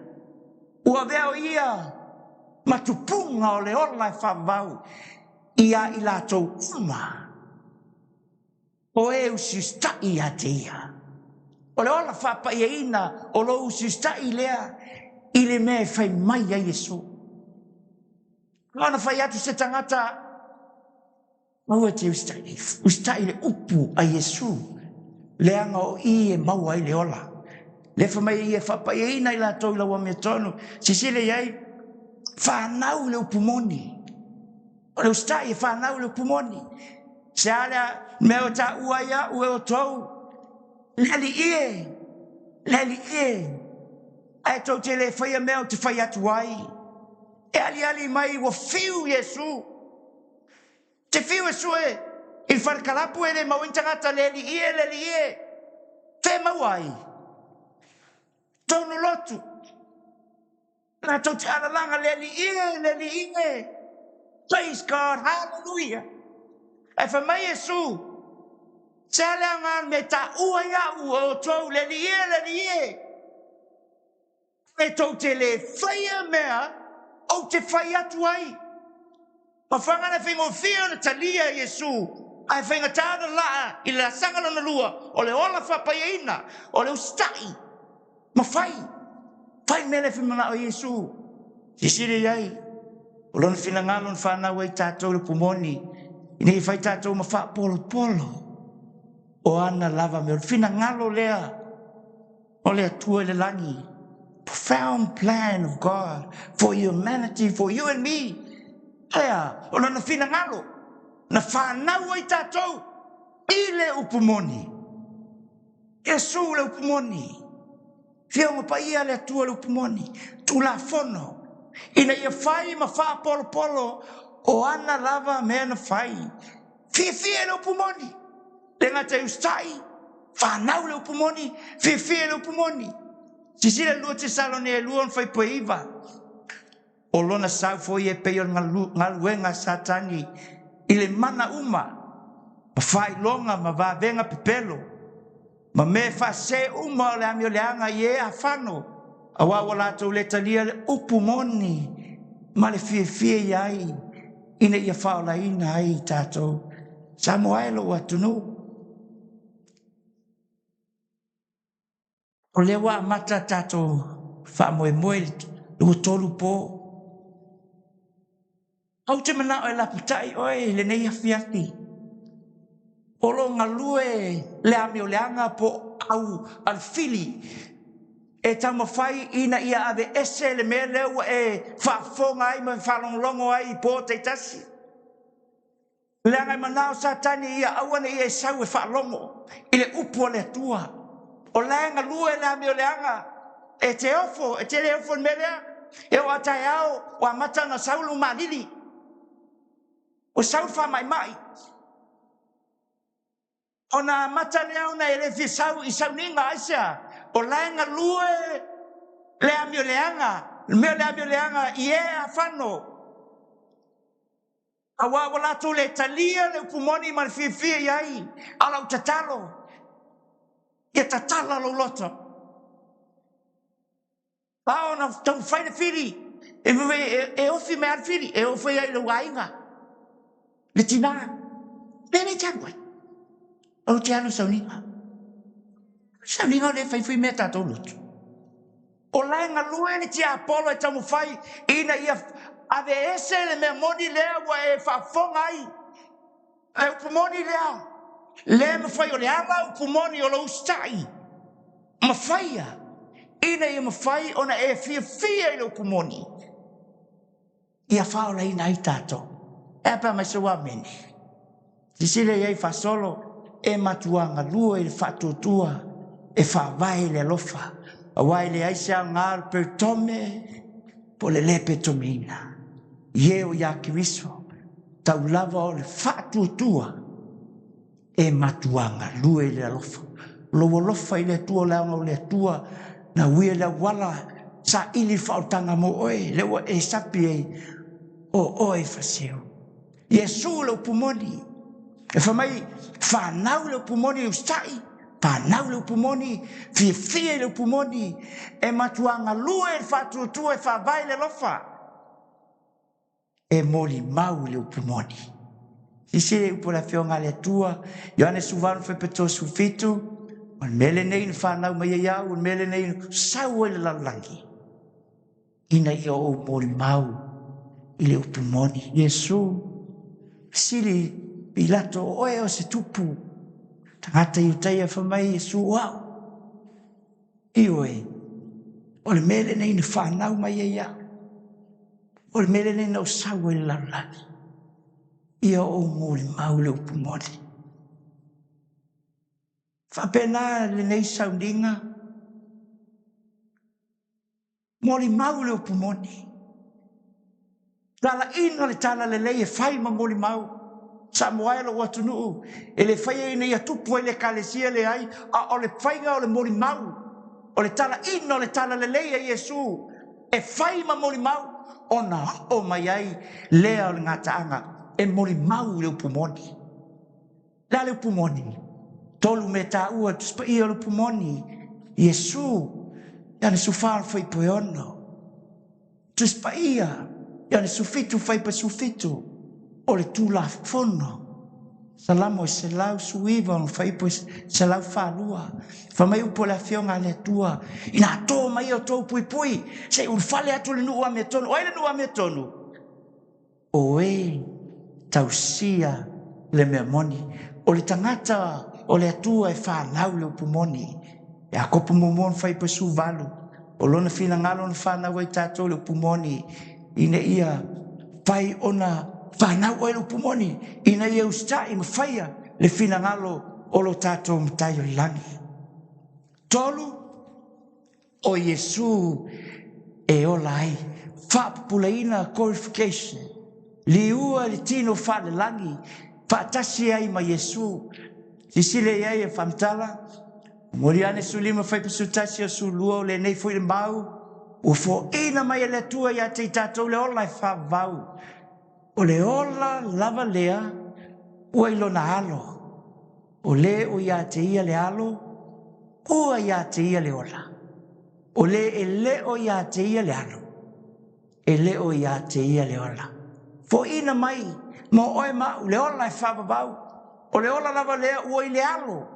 [SPEAKER 1] ua avea o ia ma tupuga o le ola e faavavau ia i latou uma o e usiusitai ia te ia. O le ola faapaiaina o lou usiusitai lea i le mea e fai mai ai Iesu. Ona fai atu se tagata, aua e te usitai, usitai le upu a Iesu, leaga o i e maua ai le ola. Le fai mai ia e faapaiaina i latou i lau amiotonu. Silasila i ai, fanau le upu moni. O le usitai e fanau le upu moni. Se a lea mea o taua ai au e outou, le Alii e, le Alii e, ae tou te le faia mea ou te fai atu ai. E aliali mai ua fiu Iesu. Te fiu e sue i le fale kalapu e le maua ai ni tagata, le Alii e, le Alii e. Fea e maua ai? Tonu lotu. Latou te alalaga, le Alii e, le Alii e. Praise God, hallelujah. Ae fai mai Iesu, se a le aoga o le mea e taua ai au e outou, le Alii e, le Alii e. E tou te le faia mea ou te fai atu ai. Mafuaaga na e faigofie ona talia e Iesu, ae faigata ona laa i le laasaga lona lua o le ola faapaiaina, o le usitai ma fai. Fai le mea lea e fai manao ai Iesu. Silasila i ai, o lona finagalo na fanau ai tatou i le upu moni, ina ia fai tatou ma faapolopolo o ana lava mea. O le finagalo lea o le Atua i le lagi. Profound plan of God for humanity, for you and me. Lea, o lona finagalo, na fanau ai tatou i le upu moni. Iesu le upu moni. Afioga Paia le Atua le upu moni. Tulafono, ina ia fai ma faapolopolo o ana lava mea na fai. Fiafia i le upu moni. Le gata i usitai, fanau le upu moni, fiafia i le upu moni. Silasila i le 2 Tesalonea 2 ona faipue 9. O lona sau foi e pei o le galuega a Satani i le mana uma, ma faailoga ma vavega pepelo, ma mea faasese uma o le amioleaga i e afano, aua ua latou le talia le upu moni ma le fiafia i ai ina ia faaolaina ai i tatou. Samoa e lou atunuu. O lea ua amata tatou faamoemoe i le ua 3 po. Ou te manao e lapatai oe i lenei afiafi. O lo o galue le amioleaga po o au a le fili e taumafai ina ia aveese le mea lea ua e faafofoga ai ma faalogologo ai i po taitasi. Leaga e manao Satani ia aua ne i e sau e faalogo i le upu a le Atua. O la e galue le amioleaga e te ofo, e te le ofo i le mea lea. E oo a taeao ua amata ona sau lou malili. Ua sau le faamaimai. Ona amata lea ona e le fia sau i sauniga, aisea? O la e galue Le amioleaga, le mea o le amioleaga i e afano, Aua ua latou le talia le upu moni ma le fiafia i ai, a o lau tatalo, ia tatala lou loto. A ona taumafai le fili, e, e, e ofi mai le fili, e ofi ai lou aiga, le tinā. Le le te alu ai. O te alu sauniga. Sauniga o le fai fui mea tatou loto. O la e galue le tiapolo e taumafai ina ia aveese le mea moni lea ua e faafofoga ai. Le upu moni lea, le mafai o le ala upu moni o lou usitai ma faia ina ia mafai ona e fiafia i le upu moni ia faaolaina ai tatou. E a pe a mai se ua amene. Silasila i ai faasolo, e matua galue i le faatuatua e faavae i le alofa, aua e leai se aoga o le peretome po o le lē peretomeina. I e o iā Keriso, tau lava o le faatuatua e matua galue i le alofa. O lou alofa i le Atua, o le aoga o le Atua, na uia le auala saili le faaolataga mo oe, lea ua e sapi ai o oe faseu. Iesu le upu moni. E fai mai, fanau le upu moni i usitai, fanau le upu moni, fiafia i le upu moni, e matua galue i le faatuatua e faavae i le alofa, e molimau i le upu moni. Silasila i upu o le Afioga a le Atua, Ioane 18 fuaiupu 37, o le mea lenei na fanau mai ai au, o le mea lenei na sau ai le lalolagi, ina ia ou molimau i le upu moni. Iesu, fesili Pilato, o oe o se tupu? Tagata Iutaia fai mai Iesu, o au. Ioe, o le mea lenei na fanau mai ai au. O le mea lenei na ou sau ai le lalolagi. Ia ou molimau i le upu moni. Faapena lenei sauniga Molimau le upu moni. Talaiina le talalelei e fai ma molimau. Samoa e lou atunuu, e le faia ina ia tupu ai le Ekalesia, leai, a o le faiga o le molimau, o le talaiina o le talalelei a Iesu e fai ma molimau, ona oo mai ai lea o le gataaga e molimau i le upu moni. Le a le upu moni? Tolu mea taua Tusi Paia o le upu moni, Iesu, Ioane 14 fuaiupu e 6. Tusi Paia, Ioane 17 fuaiupu e 17, o le Tulafono. Salamo e 119 ona fuaiupu e 142. Fai mai upu o le Afioga a le Atua, ina to mai o tou puipui, se i ulufale atu le nuu amiotonu. O ai le nuu amiotonu? O e tausia le mea moni. O le tagata o le Atua e fanau le upu moni. Iakopo muamua ona fai 18, o lona finagalo na fanau ai tatou le upu moni, ina ia fai ona fanau oe le upu moni, ina ia usitai ma faia le finagalo o lo tatou Matai o le lagi. Tolu, o Iesu e ola ai. Faapupulaina, glorification, liua i le tino faalelagi, faatasi ai ma Iesu. Silasila i ai e faamatala, momoli ane 15 fuaiupu 11 o 12, o lenei foi le mau, ua foaiina mai e le Atua ia te i tatou le ola e faavavau. O le ola lava lea ua i lona alo. O le o ia te ia le alo, ua ia te ia le ola. O le e le o ia te ia le alo, e le o ia te ia le ola. Foaiina mai mo oe ma au le ola e faavavau. O le ola lava lea ua i le alo.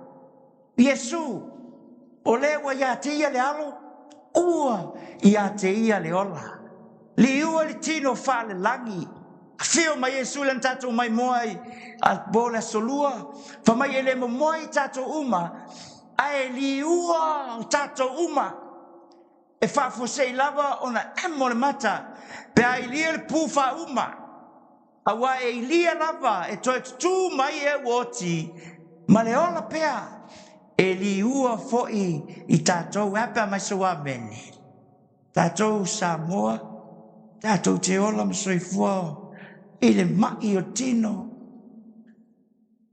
[SPEAKER 1] Iesu, o le ua ia te ia le alo, ua ia te ia le ola. Liua le tino faalelagi. Afio mai Iesu lea na tatou maimoa ai a po le aso lua. Fai mai e le momoe i tatou uma, ae liua o tatou uma. E faafuasei lava ona emo le mata pe a ilia le pu faauma. Aua e ilia lava e toe tutū mai e ua oti ma le ola pea e liua foi i tatou. E a pe a mai sou amene? Tatou Samoa, tatou te ola ma soifua i le ma'i o tino.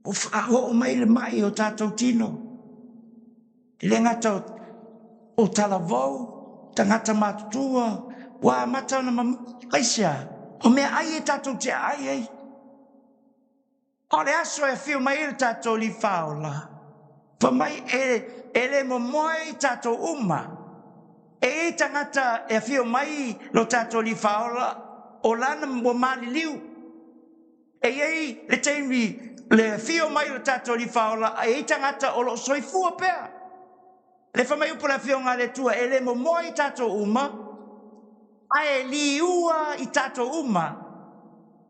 [SPEAKER 1] Ua faaoo mai le ma'i o tatou tino. E le gata o talavou, tagata matutua ua amata ona mamai. Aisea? O meaai e tatou te aai ai. O le aso e afio mai ai le tatou Alii Faaola, fai mai e, e le momoe i tatou uma. E i ai tagata e afio mai lo tatou Alii Faaola, o lana ua maliliu. E i ai le taimi le afio mai o le tatou Alii Faaola, e i ai tagata o lo o soifua pea. Le fai mai upu le Afioga a le Atua, e le momoe i tatou uma, ae liua i tatou uma,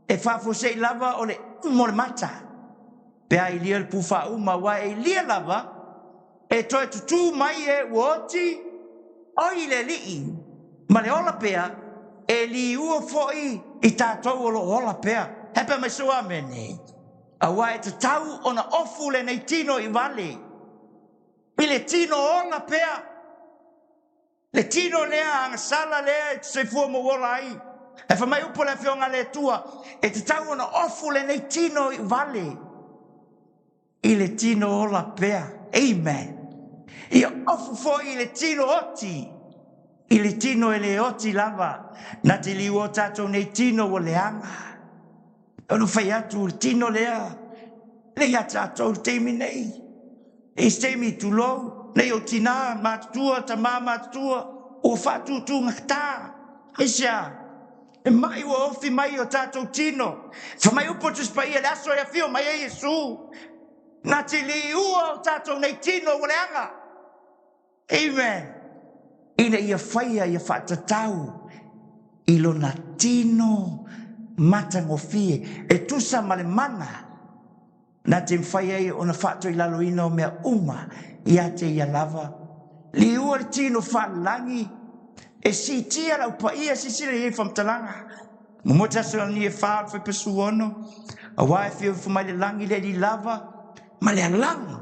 [SPEAKER 1] e faafuasei lava o le mo le mata. Pe a ilia le pu faauma, aua e ilia lava, e toe tutū mai e ua oti, oi le Alii, ma le ola pea, e liua foi i tatou o lo o ola pea. Hepa mai sou amene. Aua e tatau ona ofu lenei tino i vale. I le tino ola pea, le tino lea agasala lea e te soifua ma ou ola ai. Ae fai mai upu a le Afioga a le Atua, e tatau ona ofu lenei tino i vale i le tino ola pea. Amen. Ia ofu foi i le tino oti, i le tino e le oti lava, na te liua o tatou nei tino ua leaga. Ona fai atu le tino lea, le ia tatou le taimi nei. I se taimi tulou, nei o tinā matutua, tamā matutua, ua faatūtūgatā. Aisea? E mai ua ofi mai o tatou tino. Fai mai upu o Tusi Paia, le aso e afio mai ai Iesu, na te liua o tatou nei tino ua leaga. Amen. Ina ia faia ia faatatau i lona tino matagofie e tusa ma le mana na te mafai ai ona faatoilaloina o mea uma ia te ia lava. Liua le tino faalelagi e siitia lau paia, silasila i ai faamatalaga. Momoe te aso lani e fa o le faipasu ono, aua e fia ifo mai le lagi le alii lava ma le alaga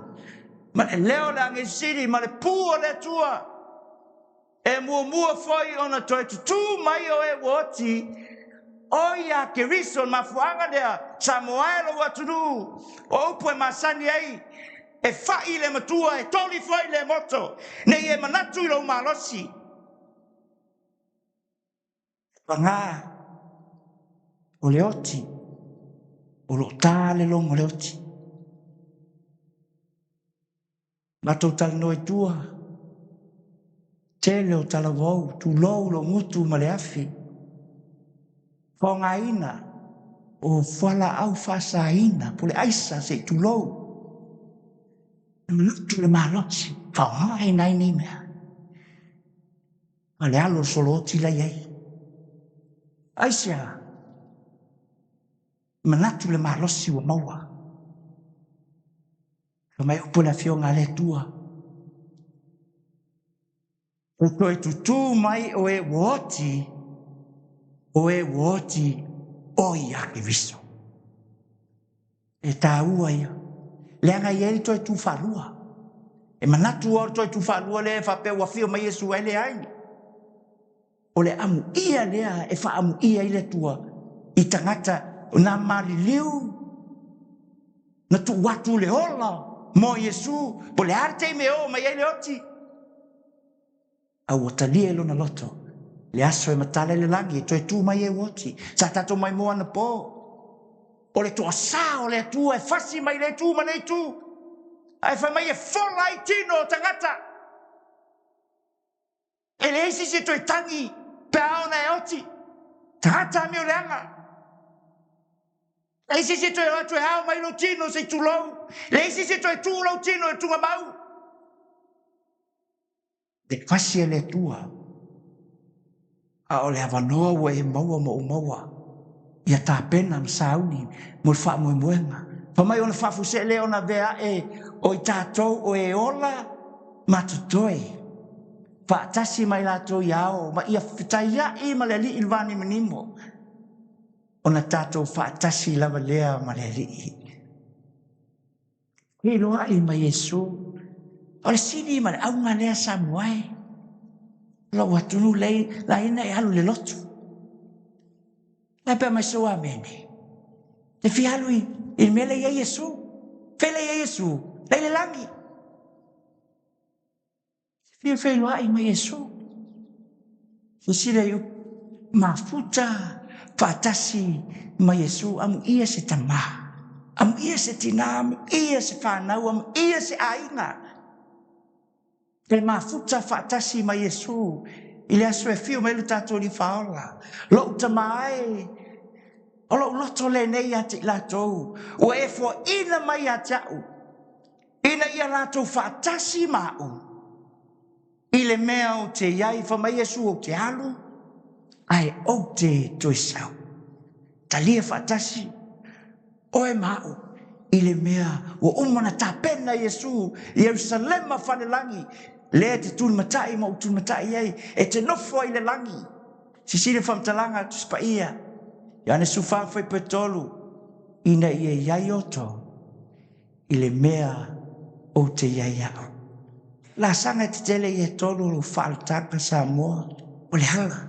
[SPEAKER 1] ma le leo o le agelu sili ma le pū o le Atua, e muamua foi ona toe tutū mai o e ua oti, o ia Keriso. O le mafuaaga lea, Samoa e lou atunuu, o upu e masani ai, e fa'i le matua, e toli foi le moto, ne i e manatu i lou malosi. Pagā o le oti, o lo o tā le logo o le oti. Matou talanoa i tua, tele o talavou, tulou lou gutu ma le afi. Faaaogaina o fualaau faasaina po o le aisa se i tulou. Lutu le malosi, faaaogaina ai nei mea. A le alo o le solo oti la i ai. Aisea? Manatu le malosi ua maua. Fai mai upu le Afioga a le Atua, E toe tutū mai o e ua oti, o e ua oti o ia Keriso. E tāua ia. Leaga e i ai le toe tū faalua. E manatu o le toe tū faalua lea e faapea ua afio mai Iesu ae leai. O le amuia lea e faaamuia ai le Atua i tagata na maliliu na tuu atu le ola mo Iesu, po o le a le taimi e oo mai ai le oti, a ua talia i lona loto le aso e matala i le lagi e toe tu mai ai ua oti. Sa tatou maimoa anapo, o le toasā o le Atua e fasi mai le itu ma le itu, ae fai mai e fola ai tino o tagata. E leai se isi e toe tagi pe a ona e oti. Tagata amio leaga. Leai se isi e toe o atu e ao mai lou tino se i tulou. Leai se isi e toe tuu lou tino e tugamau. Le fasi a le Atua, a o le avanoa ua e maua ma ou maua, ia tapena ma sauni mo le faamoemoega. Fai mai ona faafuasei lea ona avea ae o i tatou o e ola ma totoe faatasi ma i latou ia ao ma ia fetaiaʻi ma le Alii i le vanimonimo, ona tatou faatasi lava lea ma le Alii. Feiloai ma Iesu. O le sili ma le auga lea Samoa e. Lou atunuu lei laina e alu i le lotu. Ae pea mai sou amene. Te fia alu i le mea lea i ai Iesu. Fea lea i ai Iesu? La i le lagi. Te fia feiloai ma Iesu. Silasila i upu mafuta faatasi ma Iesu, amuia se tama, amuia se tina, amuia se fanau, amuia se aiga. E mafuta faatasi ma Iesu i le aso e afio mai ai lo tatou Alii Faaola. Lou tama e, o lou loto lenei ia te i latou, ua e foaina mai ia te au, ina ia latou faatasi ma au, i le mea ou te i ai. Fai mai Iesu, ou te alu, ae ou te toe sau. Talia faatasi oe ma au i le mea ua uma ona tapena Iesu i Ierusalema falelagi, lea e te tulimatai ma ou tulimatai ai, e te nofo ai i le lagi. Sisili faamatalaga a Tusi Paia, Ioane 14 fuaiupu 3, ina ia i ai outou i le mea ou te i ai au. Laasaga e tetele ia e tolu o lou faaletaga Samoa, o le ala,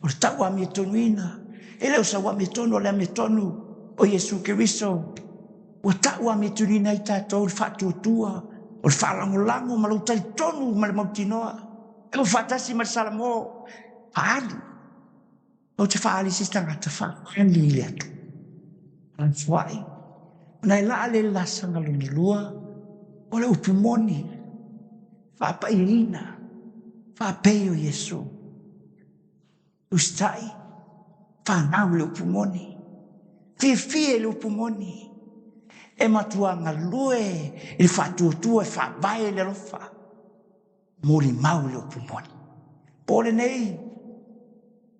[SPEAKER 1] o le tau amiotonu-ina, e le o sau amiotonu, o le amiotonu o Iesu Keriso, ua tau amiotonu-ina ai tatou le faatuatua, o le faalagolago ma lou talitonu ma le mautinoa, e ua faatasi ma le Salamo, faaali. Ou te faaali i se isi tagata, faaali i le Atua. Lafoai, ona e laa le laasaga lona lua, o le upu moni, faapaiaina, faapei o Iesu. Usitai, fanau i le upu moni, fiafia i le upu moni, e matua galue i le faatuatua e faavae i le alofa. Molimau i le upu moni. Po lenei,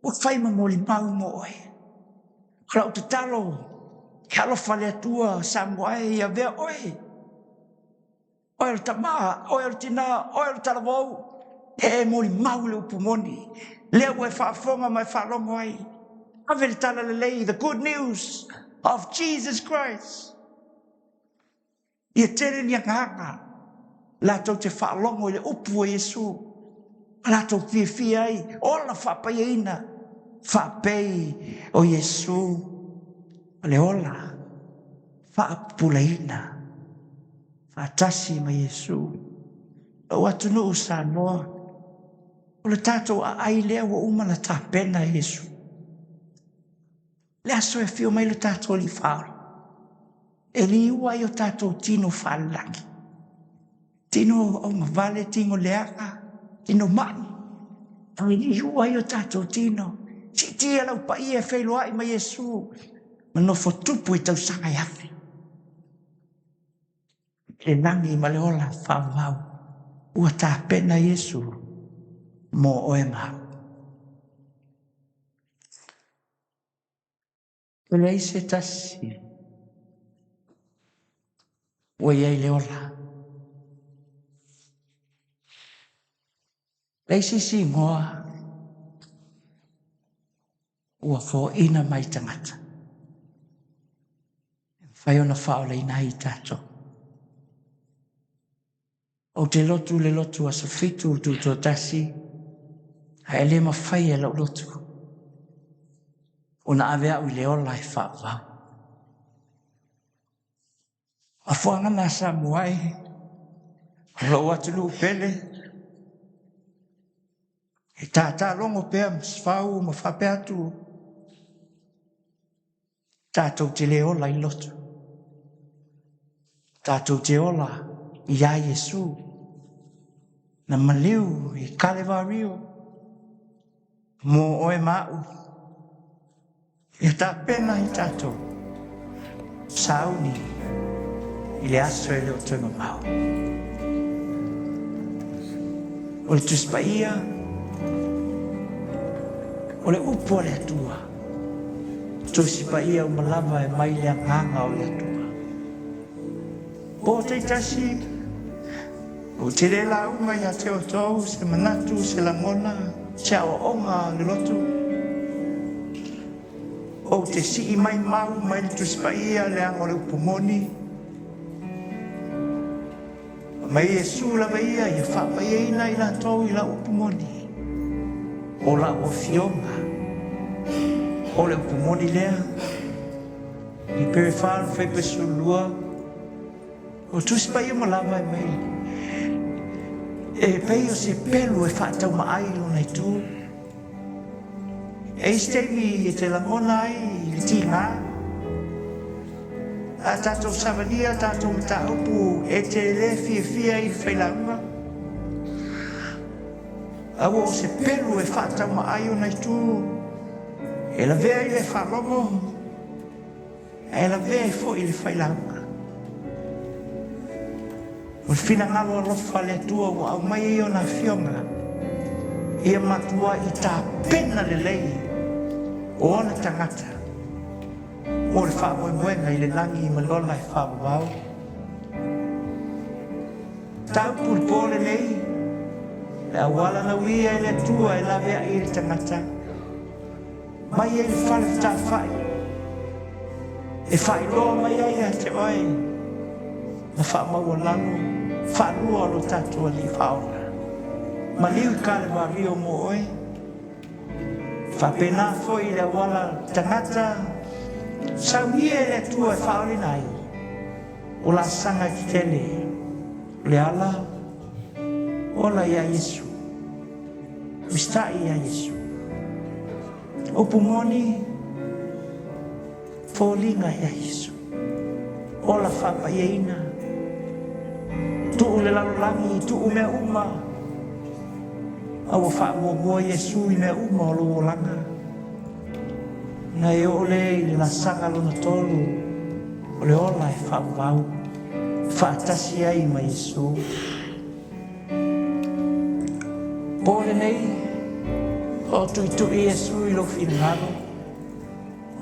[SPEAKER 1] ua fai ma molimau mo oe. O lau tatalo, e alofa le Atua Samoa e, ia avea oe. Oe o le tama, oe o le tina, oe o le talavou, e molimau i le upu moni. Lea ua e faafofoga ma e faalogo ai. Ave le tala lelei, the good news of Jesus Christ. Ia tele ni agaga latou te faalogo i le upu a Iesu, ma latou fiafia ai, ola faapaiaina, faapei o Iesu ma le ola faapupulaina faatasi ma Iesu. Lou atunuu Samoa, o le tatou aai lea ua uma ona tapena e Iesu. Le aso e afio mai lo tatou Alii Faaola, e liua ai o tatou tino faalelagi, tino augavale, tino leaga, tino mai, e liua ai o tatou tino. Siitia lau paia e feiloai ma Iesu ma nofo tupu i tausaga e afe. I le lagi ma le ola faavavau, ua tapena Iesu mo oe ma au. E leai se tasi ua i ai le ola. Leai se isi igoa ua foaina mai tagata e mafai ona faaolaina ai i tatou. Ou te lotu le lotu aso 7 tutoatasi, ae le mafai e lou lotu ona ave au i le ola e faavavau. Mafuaaga na Samoa e, o lou atunuu pele, e tātā logo pea ma sefau ma faapea atu, Tatou te le ola i lotu. Tatou te ola iā Iesu na maliu i Kalevario mō oe ma aʻu. Ia tapena i tatou sauni i le aso e le o toe mamao. O le Tusi Paia, o le upu a le Atua. Tusi Paia uma lava e mai le agaga o le Atua. Po taitasi, ou te le lauga ia te outou se manatu, se lagona, se aoaoga o le lotu. Ou te sii mai mau mai le Tusi Paia leaga o le upu moni. Mai Iesu lava ia ia faapaiaina i latou i lau upu moni, o lau afioga. O le upu moni lea, i Perefa le faipa 12, o Tusi Paia uma lava e mai, e pei o se pelu e faataumaai i lona itu. E i ai se taimi e te lagona ai le tiga, a tatou savalia tatou mataupu e te le fiafia i le failauga, a ua o se pelu e faataumaai ona itu, e lavea i le faalogo, ae lavea ai foi i le failauga. O le finagalo alofa o le Atua ua aumai ai ona afioga, ia matuai tapena lelei o ona tagata mo le faamoemoega i le lagi ma le ola e faavavau. Mataupu i le po lenei, le auala na uia e le Atua e laveai ai le tagata, mai ai le fale fetalafai, e faailoa mai ai ia te oe na faamaualalo faalua o lo tatou Alii Faaola. Maliu i Kalevario mo oe, faapena foi le auala tagata, saunia e le Atua e faaolaina ai, o laasaga tetele, o le ala, ola ia Iesu, usitai ia Iesu. Upu moni, foliga ia Iesu, ola faapaiaina, tuu le lalolagi, tuu mea uma, a ua faamuamua Iesu i mea uma o lou olaga. Na e oo lea i le laasaga lona tolu, o le ola e faavavau, faatasi ai ma Iesu. Po lenei, o tuitui Iesu i lou finagalo,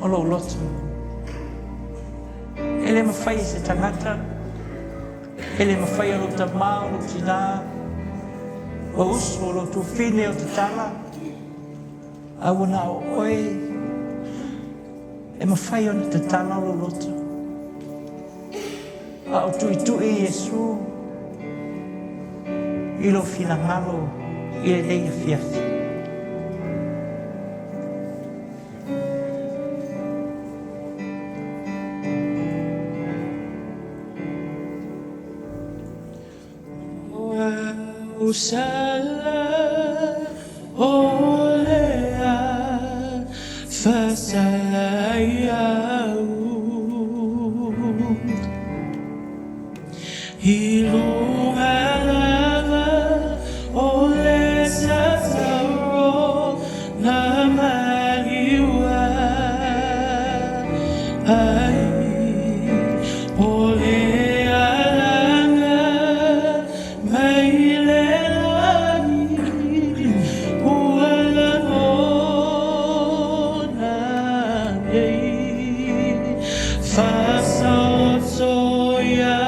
[SPEAKER 1] o lou loto. E le mafai e se tagata, e le mafai e lou tamā o lou tinā, o uso o lou tuafafine o tatala, a ua na o oe e mafai ona tatala lou loto. A o tuitui Iesu i lou finagalo i lenei afiafi.
[SPEAKER 2] Sala olea fasalaiau i luga lava o le tatalo na maliu ai o le alaga mai le lagi ua lagona nei faasaoto ia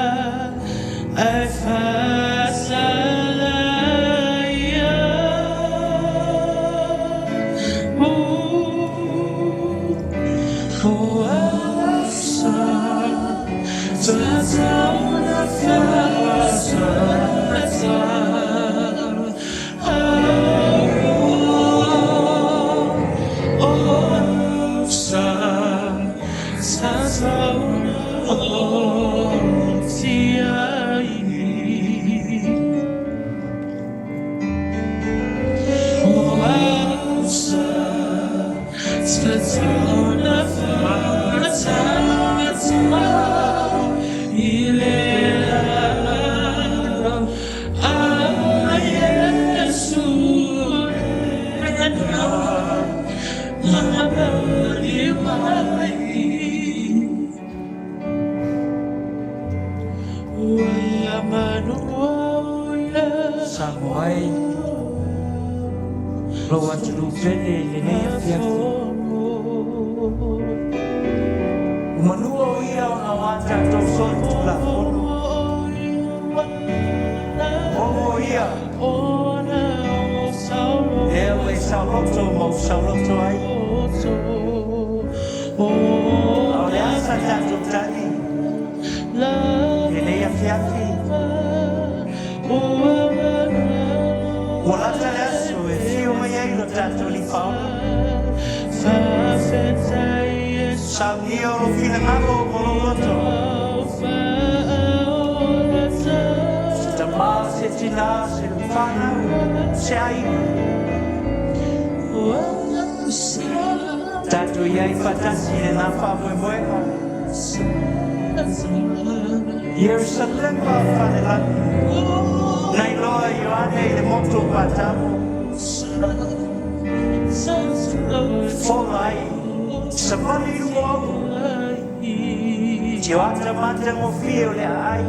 [SPEAKER 2] ae faasalaia. Ua tatau
[SPEAKER 1] Samoa e, lou atunuu pele i lenei afiafi. Ua manua o ia ona o a tatou solitulafono. O ia, lea ua e saoloto ma ou saoloto ai. A o le a sa tatou tali i lenei afiafi? Ua lata le aso e fio mai ai lo tatou Alii Faaola. Saunia o lou finagalo ma lou loto. Se tamā, se tinā, se fanau, se aiga. Tatou i ai faatasi i lena faamoemoega. Ierusalema falelagi, na iloa e Ioane i le motu o Patamo, fola ai, savali i luga o auro, tio ata matagofie o le aai,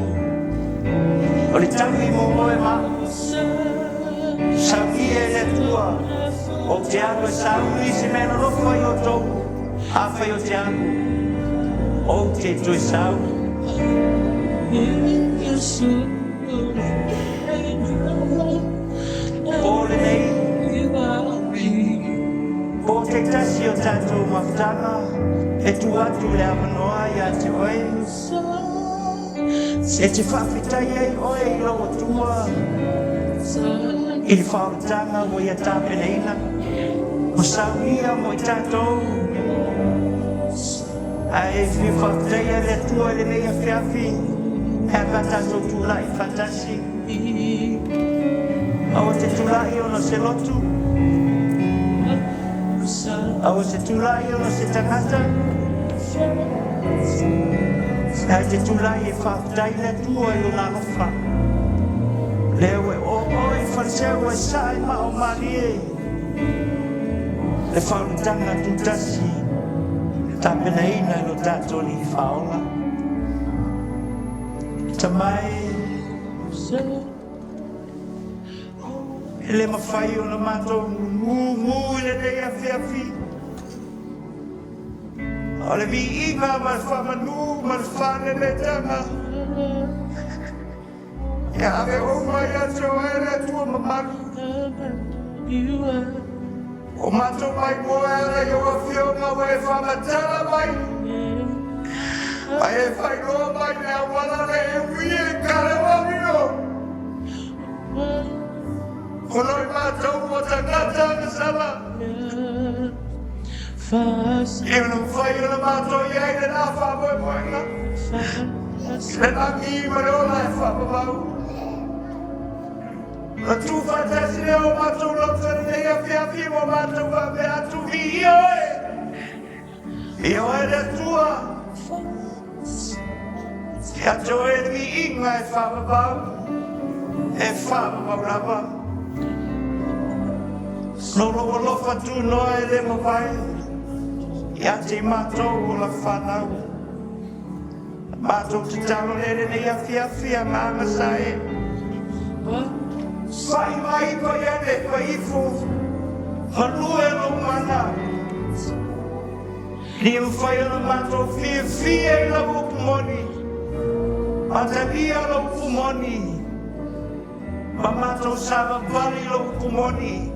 [SPEAKER 1] o le taui mo oe ma a'u. Saunia e le Atua, ou te alu e sauni se mealalofa i outou, afai ou te alu, ou te toe sauni. Po lenei, po taitasi o tatou mafutaga, e tuu atu le avanoa ia te oe, e te faafetai ai oe i lou Atua i le faaolataga ua ia tapenaina, ma saunia mo i tatou. Ae e fia faafetaia le Atua i lenei afiafi, e a pe a tatou tulai faatasi. Aua te tulai ona o se lotu, aua se tulai ona o se tagata, ae te tulai e faafetai le Atua i lona alofa. Lea ua e oo i faleseu ua e saa i maa o malie, le faaolataga tutasi tapenaina e lo tatou Alii Faaola. Tama e, e le mafai ona matou gugu i lenei afiafi, o le viiga ma le faamanu ma le faaleleitaga e ave uma ia te oe le Atua mamalu. O matou maimoa e ala i ou afioga ua e faamatala mai, ma e faailoa mai le auala le e ui e Kalevavio. Ona o matou o tagata agasala, e ono mafai ona matou i ai lena faamoemoega, le lagi ma le ola e faamamau. Na tuufaatasi lea o matou loto i lenei afiafi ua matou faapea atu, viia oe, viia oe le Atua, ia te oe le viiga e faavavau, e faavavau lava. No lou alofa tunoa e le mavae, ia te i matou o lau fanau. Matou tatalo lea i lenei afiafi agaga sa e. Pai mai pai ane pai ifo, galue lou mana. Ina ia mafai ona matou fiafia i lau upu moni, matalia lou upu moni, ma matou savavali lou upu moni.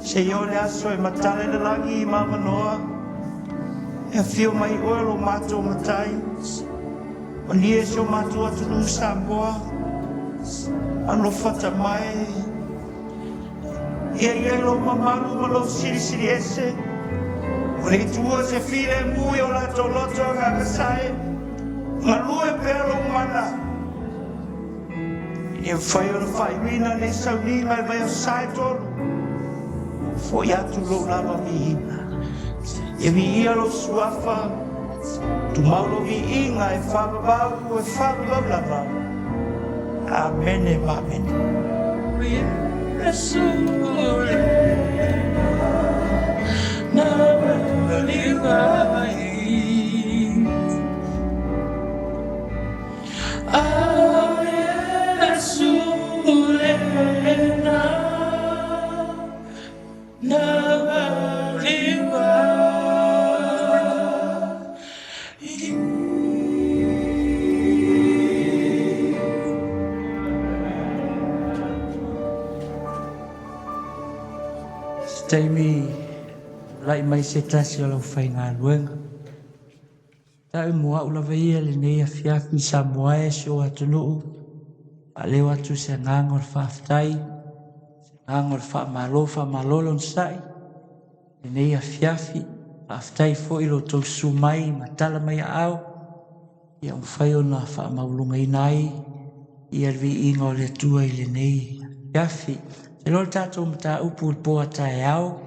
[SPEAKER 1] Seia oo le aso e matala i le lagi ma avanoa, e afio mai oe lo matou Matai. Manuia si o matou atunuu Samoa, alofa mai. Ia i ai lou mamalu ma lou silisili ese. O le Atua se filemu i o latou loto agaga sae, galue pea lou mana. Ina ia mafai ona faaiuina nei sauniga i le vaiaso e 3. Fo'i atu lou lava viiga. Ia viia lou suafa, tumau lou viiga e faavavau, e faavavau lava. Amene ma amene. Se taimi tulai mai se tasi o le aufaigaluega. Ta'u mo a'u lava ia lenei afiafi Samoa e si ou atunuu, faaleo atu se agaga o le faafetai, se agaga o le faamalo, faamalo le onosai lenei afiafi. Faafetai foi lo outou susu mai ma tala mai aao, ia mafai ona faamaualugaina ai ia le viiga o le Atua i lenei afiafi. Se loa le tatou mataupu i le po a taeao,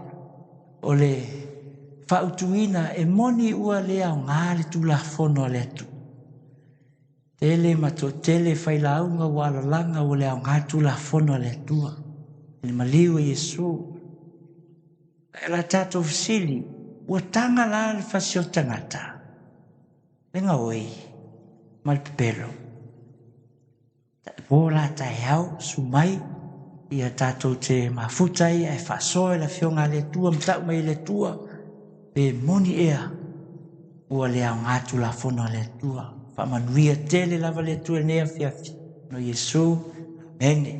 [SPEAKER 1] o le Fautuina, e moni ua le aoga le Tulafono a le Atua. Tele ma toatele failauga ua alalaga ua le aoga le Tulafono a le Atua. I le maliu e Iesu. Ae la tatou fesili, ua taga la le fasi o le tagata? Le gaoi ma le pepelo. Po la taeao, susu mai, ia tatou te mafuta ai ae faasoa i le Afioga a le Atua ma tau mai e le Atua, pe moni ea ua le aoga Tulafono a le Atua. Faamanuia tele lava le Atua i lenei afiafi. No Iesu. Amene.